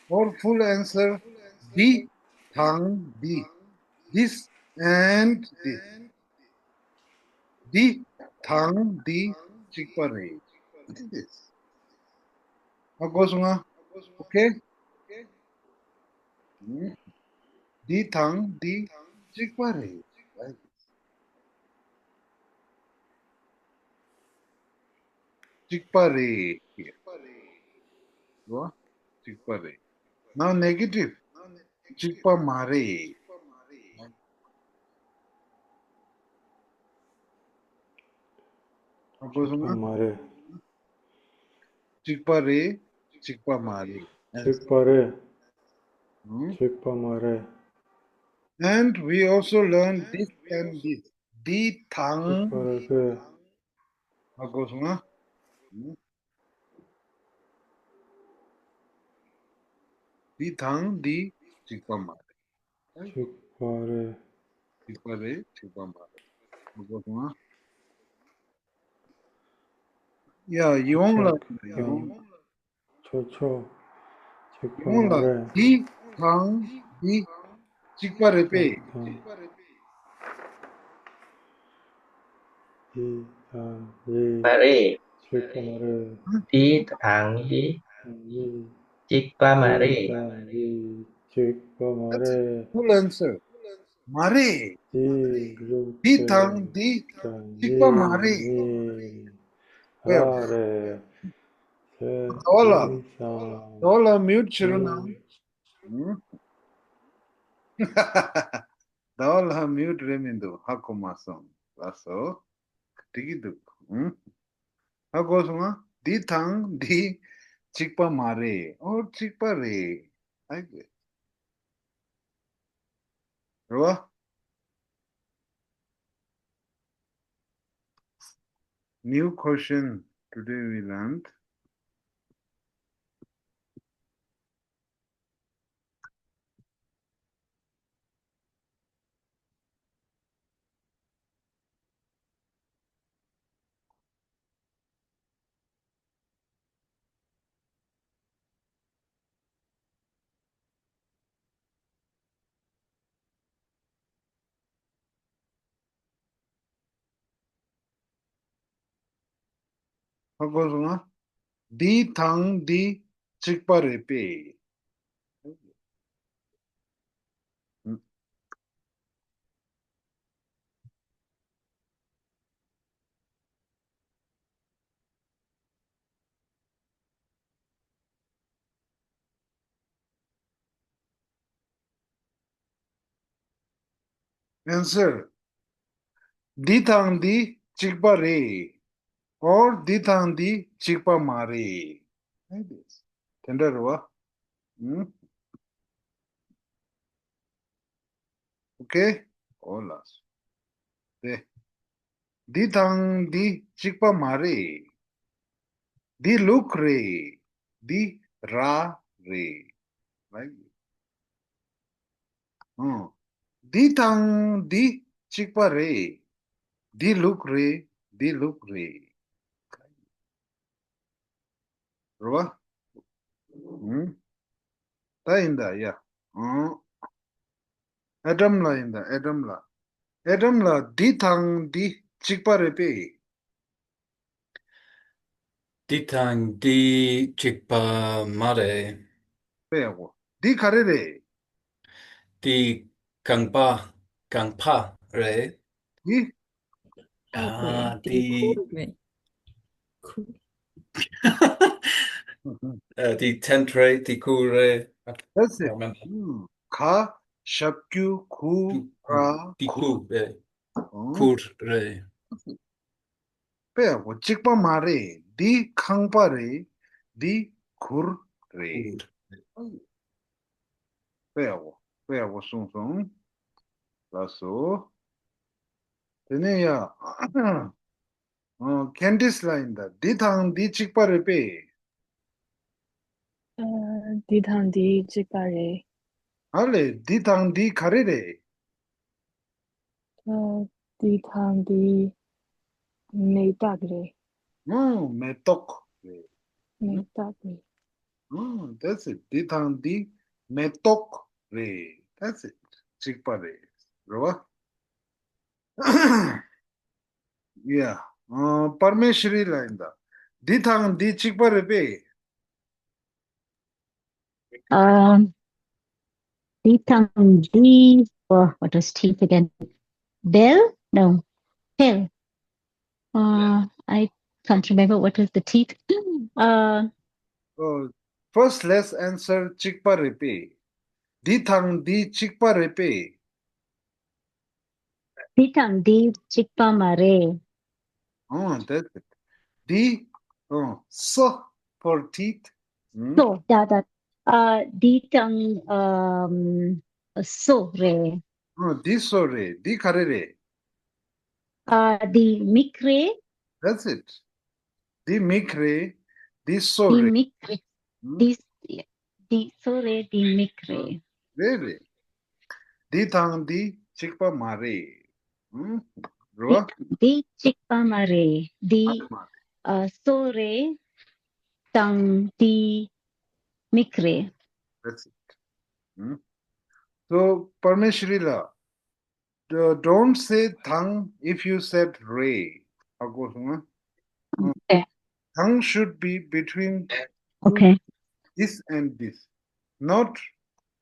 Or full answer. འདི་དང་འདི། This and this. འདི་དང་འདི་གཅིག་པ་རེད། It is. ཧ་གོ་སོང་ང་། Okay. འདི་དང་འདི་གཅིག་པ་རེད། གཅིག་པ་རེད། རོ། གཅིག་པ་རེད། Now negative. གཅིག་པ་མ་རེད། ཧ་གོ་སོང་ང་། མ་རེད། གཅིག་པ་རེད། གཅིག་པ་མ་རེད། གཅིག་པ་རེད། ཧུམ། གཅིག་པ་མ་རེད། And we also learn this and this. འདི་དང་། གཅིག་པ་རེད་པས། ཧ་གོ་སོང་ང་། ཧུམ། འདི་དང་འདི་གཅིག་པ་མ་རེད། གཅིག་པ་རེད། གཅིག་པ་རེད། གཅིག་པ་མ་རེད། ཧ་གོ་སོང་ང་། ཡ། ཡིད་འོང་ལགས། ཡིད་འོང་། ཆོག་ཆོག་གཅིག་པ་ཡིད་འོང་ལགས། མ་རེད། འདི་དང་འདི་གཅིག་པ་རེད་པས། དང་འདི་དང་འདི་མ་རེད། གཅིག་པ་མ་རེད། འདི་དང་འདི་དང་འདི་གཅིག་པ་མ་རེད། འདི་དང་འདི་གཅིག་པ་མ་རེད། Full answer. མ་རེད། འདི་འདི་དང་འདི་གཅིག་པ་མ་རེད། ར་རེད། ཟླ་བ་ལགས། ཟླ་བ་ལགས་མིའུ་ཊི་བྱེད་རོགས་གནང་། ཟླ་བ་ལགས་མིའུ་ཊི་རེད་མི་འདུག་ཧ་གོ་མ་སོང་། ལགས་སོ། འགྲིག་གི་འདུག་ཧ་གོ་སོང་ང་། འདི་དང་འདི་གཅིག་པ་མ་རེད། ཨོ་གཅིག་པ་རེད། ཨ་ཀེ། རེད་བ། New question today we learned. ཧ་གོ་སོང་ང་། འདི་དང་འདི་གཅིག་པ་རེད་པས། ཨུམ། Answer. འདི་དང་འདི་གཅིག་པ་རེད། Or འདི་དང་འདི་གཅིག་པ་མ་རེད། དེ་འདྲ་རེད་བ། ཨུམ། Okay? འོ་ལགས་སོ། དེ། འདི་དང་འདི་གཅིག་པ་མ་རེད། འདི་ལུག་རེད། འདི་ར་རེད། Right? ཨང་། འདི་དང་འདི་གཅིག་པ་རེད། འདི་ལུག་རེད། འདི་ལུག་རེད། རེད་བ། ཨང་། ད་ཡིན་ད་ཡ། ཨང་། ཨེ་ཌམ་ལགས་ཡིན་ད། ཨེ་ཌམ་ལགས། ཨེ་ཌམ་ལགས། འདི་དང་འདི་གཅིག་པ་རེད་པས། འདི་དང་འདི་གཅིག་པ་མ་རེད། དཔེ་ཡག་པོ། འདི་ག་རེ་རེད། འདི་རྐང་པ། རྐང་པ་རེད། འདི། ཨ། འདི། ཨ། འདི། ཁུར་རེད། ཁུར། ཨ། འདི་ཊེན་ཊི་རེད། འདི་གུར་རེད། That's it. ཨ། ཨུམ། ག་ཞབས་ཀྱུ་གུ་ར་འདི་གུར། གུར་རེད། ཨང་། གུར་རེད། དཔེ་ཡག་པོ། གཅིག་པ་མ་རེད། འདི་ཁང་པ་རེད། འདི་གུར་རེད། གུར། དཔེ་ཡག་པོ། དཔེ་ཡག་པོ་གསུངས་སོང་། ལགས་སོ། དེ་ནས་ཡ། ཨ། ཁེན་ཌིས་ལགས་ཡིན་ད། འདི་དང་འདི་གཅིག་པ་རེད་པས། ཨ། འདི་དང་འདི་གཅིག་པ་རེད། ཨ་ལས། འདི་དང་འདི་ག་རེ་རེད། ཨ། འདི་དང་འདི་མེ་སྟག་རེད། ཨང་། མེ་ཏོག་རེད། མེ་སྟག་རེད། ཨང་། That's it. འདི་དང་འདི་མེ་ཏོག་རེད། That's it. གཅིག་པ་རེད། རེད་བ། Yeah. ཨ། པར་མེ་ཤི་རི་ལགས་ཡིན་ད། འདི་དང་འདི་གཅིག་པ་རེད་པས། Um, འདི་དང་འདི། Oh, what was teeth again? Bell? No. Pill. Uh, I can't remember what was the teeth. Uh, Oh, first, let's answer གཅིག་པ་རེད་པས། འདི་དང་འདི་གཅིག་པ་རེད་པས། འདི་དང་འདི་གཅིག་པ་མ་རེད། Oh, that's it. འདི། Oh, སོ། For teeth. ཨང་། སོ། ད་ད། ཨ། འདི་དང་། ཨམ། སོ་རེད། Oh, འདི་སོ་རེད། འདི་ག་རེ་རེད། ཨ། འདི་མིག་རེད། That's it. འདི་མིག་རེད། འདི་སོ་འདི་རེད། མིག་རེད། ཨང་། འདི། འདི་སོ་རེད། འདི་མིག་རེད། རེད་རེད། འདི་དང་འདི་གཅིག་པ་མ་རེད། ཨང་། རེད་བ། འདི་གཅིག་པ་མ་རེད། འདི། ཨ། སོ་རེད། དང་འདི་མིག་རེད། That's it. ཨང་། So, པར་མེ་ཤི་རི་ལགས། Uh, don't say དང་, if you said རེད། ཧ་གོ་སོང་ང་། Okay. དང་should be between Okay. this and this. Not,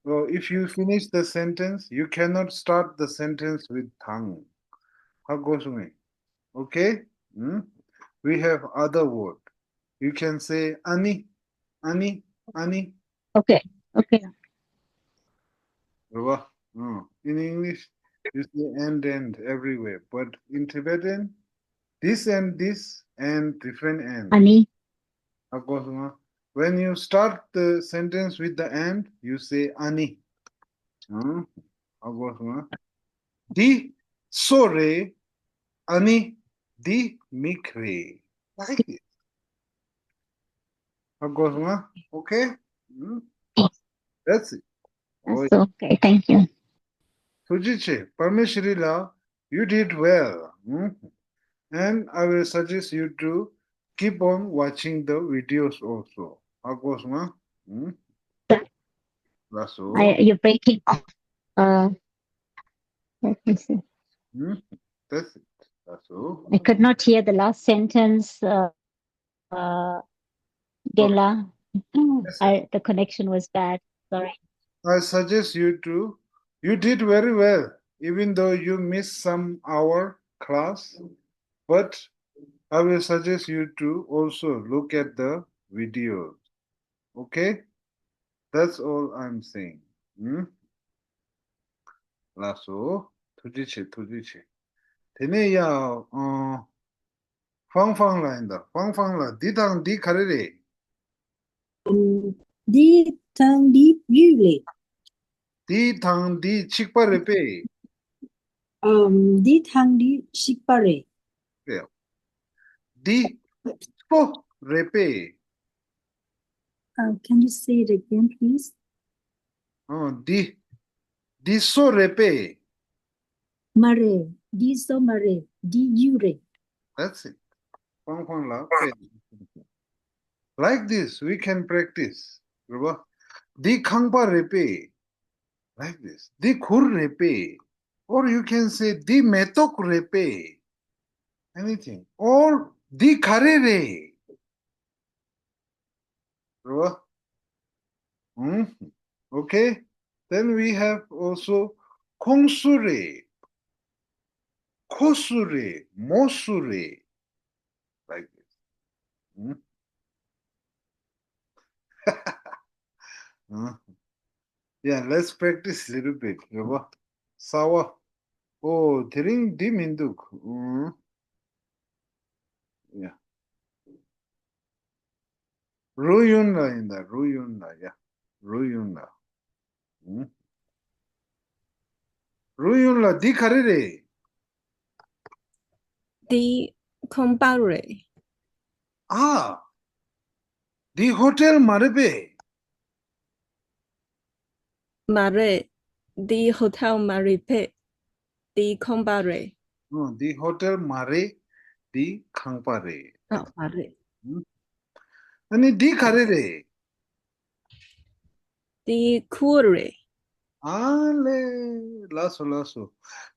uh, if you finish the sentence, you cannot start the sentence with དང་། ཧ་གོ་སོང་ངས། Okay? Hmm? We have other word. You can say ཨ་ནི། ཨ་ནི། ཨ་ནི། Okay. Okay. རེད་བ། ཨང་། In English, you say and, and everywhere, but in Tibetan, this and this and different and. ཨ་ནི། ཧ་གོ་སོང་ང་། When you start the sentence with the and, you say ཨ་ནི། ཨང་། ཧ་གོ་སོང་ང་། འདི་སོ་རེད། ཨ་ནི། འདི་མིག་རེད། Like this. ཧ་གོ་སོང་ང་། Okay? Hmm? That's it. Oh, that's okay. Thank you. ཐུགས་རྗེ་ཆེ། པར་མེ་ཤི་རི་ལགས། You did well. Hmm? And I will suggest you to keep on watching the videos also. ཧ་གོ་སོང་ང་། Hmm? ལགས་སོ། I, you're breaking off. Uh, let me see. Hmm? That's it. ལགས་སོ། I could not hear the last sentence. Uh, uh, རྒན་ལགས། Yes, sir. I, the connection was bad. Sorry. I suggest you to, you did very well, even though you missed some hour class, but I will suggest you to also look at the videos. Okay? That's all I'm saying. Hmm? ལགས་སོ། ཐུགས་རྗེ་ཆེ། ཐུགས་རྗེ་ཆེ། དེ་ནས་ཡ། ཨ། ཧྥང་ཧྥང་ལགས་ཡིན་ད། ཧྥང་ཧྥང་ལགས། འདི་དང་འདི་ག་རེ་རེད། ཨམ། འདི་དང་འདི་གཡུ་རེད། འདི་དང་འདི་གཅིག་པ་རེད་པས། ཨམ། འདི་དང་འདི་གཅིག་པ་རེད། རེད། འདི་སོ་རེད་པས། Uh, can you say it again, please? ཨ། འདི། འདི་སོ་རེད་པས། མ་རེད། འདི་སོ་མ་རེད། འདི་གཡུ་རེད། That's it. ཧྥང་ཧྥང་ལགས་དཔེ། Like this, we can practice. རེད་པ། འདི་ཁང་པ་རེད་པས། Like this. འདི་གུར་རེད་པས། Or you can say འདི་མེ་ཏོག་རེད་པས། Anything. Or འདི་ག་རེ་རེད། རེད་པ། ཨུམ། Okay. Then we have also ཁོང་སུ་རེད། ཁོ་སུ་རེད། མོ་སུ་རེད། Like this. ཨུམ། ཨུམ། Yeah, let's practice little bit. རེད་པ། གསར་པ། ཨོ། དེ་རིང་འདི་མི་འདུག་ཨུམ། Yeah. རུ་ཡུན་ལགས་ཡིན་ད། རུ་ཡུན་ལགས། ཡ། རུ་ཡུན་ལགས། ཨུམ། རུ་ཡུན་ལགས། འདི་ག་རེ་རེད། འདི་ཁང་པ་རེད། ཨ། འདི་ཧོ་ཊེལ་མ་རེད་པས། མ་རེད། འདི་ཧོ་ཊེལ་མ་རེད་པས། འདི་ཁང་པ་རེད། ཨོ། འདི་ཧོ་ཊེལ་མ་རེད། འདི་ཁང་པ་རེད། ཨ། མ་རེད། ཨ་ནི་འདི་ག་རེ་རེད། འདི་ཁུར་རེད། ཨ་ལེ། ལགས་སོ། ལགས་སོ།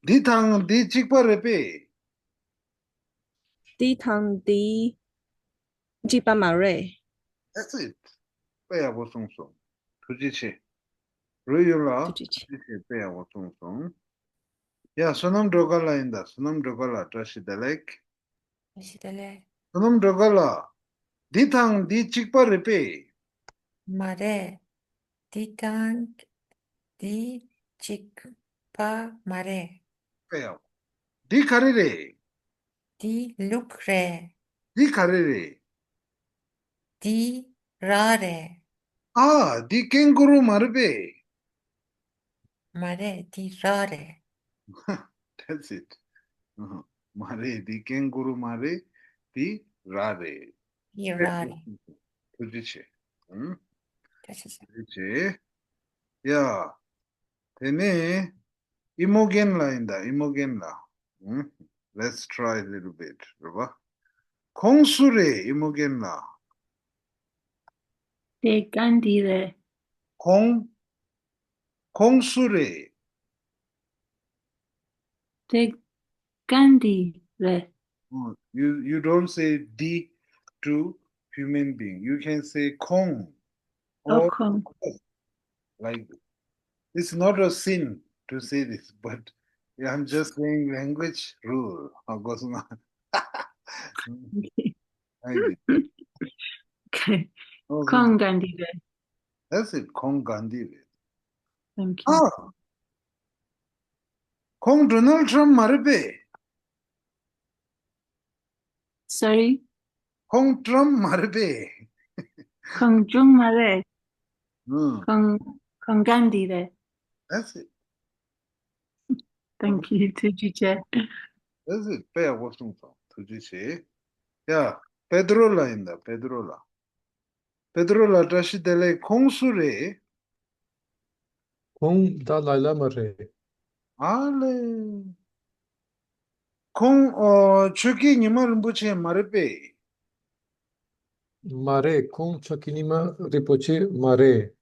འདི་དང་འདི་གཅིག་པ་རེད་པས། འདི་དང་འདི་གཅིག་པ་མ་རེད། That's it. དཔེ་ཡག་པོ་གསུངས་སོང་། ཐུགས་རྗེ་ཆེ། རུ་ཡུན་ལགས། ཐུགས་རྗེ་ཆེ། ཐུགས་རྗེ་ཆེ། དཔེ་ཡག་པོ་གསུངས་སོང་། ཡ། བསོད་ནམས་སྒྲོལ་དཀར་ལགས་ཡིན་ད། བསོད་ནམས་སྒྲོལ་དཀར་ལགས། བཀྲ་ཤིས་བདེ་ལེགས། བཀྲ་ཤིས་བདེ་ལེགས། བསོད་ནམས་སྒྲོལ་དཀར་ལགས། འདི་དང་འདི་གཅིག་པ་རེད་པས། མ་རེད། འདི་དང་འདི་གཅིག་པ་མ་རེད། དཔེ་ཡག་འདི་ག་རེ་རེད། འདི་ལུག་རེད། འདི་ག་རེ་རེད། འདི་ར་རེད། ཨ། འདི་ཀེང་གུ་རུ་མ་རེད་པས། མ་རེད། འདི་ར་རེད། That's it. ཨ། མ་རེད། འདི་ཀེང་གུ་རུ་མ་རེད། འདི་ར་རེད། འདི་ར་རེད། ཐུགས་རྗེ་ཆེ། ཨང་། བཀྲ་ཤིས་བདེ་ལེགས། ཐུགས་རྗེ་ཆེ། ཡ། དེ་ནས་ཨི་མོ་རྒན་ལགས་ཡིན་ད། ཨི་མོ་རྒན་ལགས། ཨང་། Let's try a little bit. རེད་པ། ཁོང་སུ་རེད། ཨི་མོ་རྒན་ལགས། དེ་གན་དྷི་རེད། ཁོང་། ཁོང་སུ་རེད། དེ་གན་དྷི་རེད། Oh, you, you don't say འདི to human being. You can say ཁོང་། ཨོ། Or ཁོང་། like, it's not a sin to say this, but I'm just saying language rule. ཧ་གོ་སོང་ང་། ཨ་ཡེ། Okay. ཨོ། ཁོང་གན་དྷི་རེད། That's it. ཁོང་གན་དྷི་རེད། Thank you. ཨ། ཁོང་ཌོ་ནལ་ཊམ་མ་རེད་པས། Sorry. ཁོང་ཊམ་མ་རེད་པས། ཁོང་ཅུང་མ་རེད། ཨང་། ཁོང་ཁོང་གན་དྷི་རེད། That's it. Thank you. ཐུགས་རྗེ་ཆེ། That's it. དཔེ་ཡག་པོ་གསུངས་སོང་། ཐུགས་རྗེ་ཆེ། ཡ། པེ་ཏྲོ་ལགས་ཡིན་ད། པེ་ཏྲོ་ལགས། པེ་ཏྲོ་ལགས་བཀྲ་ཤིས་བདེ་ལེགས། ཁོང་སུ་རེད། ཁོང་ཏཱ་ལའི་བླ་མ་རེད། ཨ་ལེ། ཁོང་ཨོ་ཆོས་ཀྱི་ཉི་མ་རིན་པོ་ཆེ་མ་རེད་པས། མ་རེད། ཁོང་ཆོས་ཀྱི་ཉི་མ་རིན་པོ་ཆེ་མ་རེད།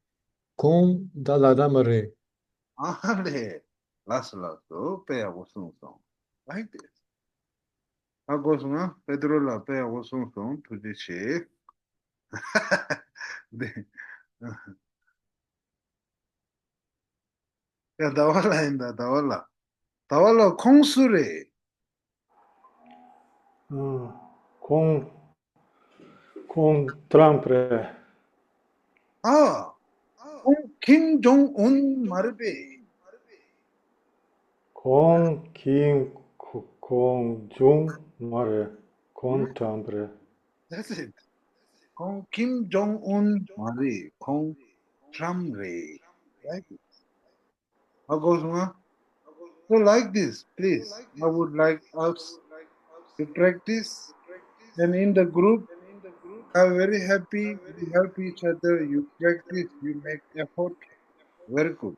ཁོང་ཏཱ་ལའི་བླ་མ་རེད། ཨ་ལེ། ལགས་སོ་ལགས་སོ། དཔེ་ཡག་པོ་གསུངས་སོང་། Like this. ཧ་གོ་སོང་ང་། པེ་ཏྲོ་ལགས་དཔེ་ཡག་པོ་གསུངས་སོང་། ཐུགས་རྗེ་ཆེ། འདི། ཡ། ཟླ་བ་ལགས་ཡིན་ད། ཟླ་བ་ལགས། ཟླ་བ་ལགས། ཁོང་སུ་རེད། ཨ། ཁོང་ཁོང་ཏྲམ་རེད། ཨ། ཁོང་ཁིམ་ཇོང་ཨུན་མ་རེད་པས། ཁོང་ཁྱིམ་ཁོ- ཁོང་ཇུང་མ་རེད། ཁོང་ཁྲམ་རེད། That's it. ཁོང་ཁྱིམ་ཇོང་ཨུན་མ་རེད། ཁོང་ཁྲམ་རེད། Right? ཧ་གོ་སོང་ང་། So like this, please, I would like us to practice, and in the group, I'm very happy, you help each other, you practice, you make effort. Very good.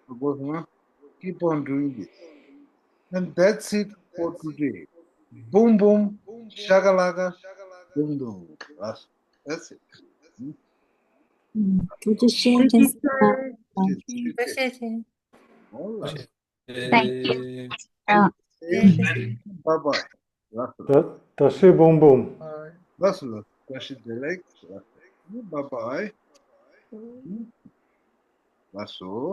ཧ་གོ་སོང་ང་། Keep on doing this. And that's it for today. Boom boom, shakalaka, dum dum. That's, that's it. ཐུགས་རྗེ་ཆེ། That's it. All right. Thank you. Bye bye. That's it. ད་ད་ཤི་བུམ་བུམ། That's it. Bye bye. That's all.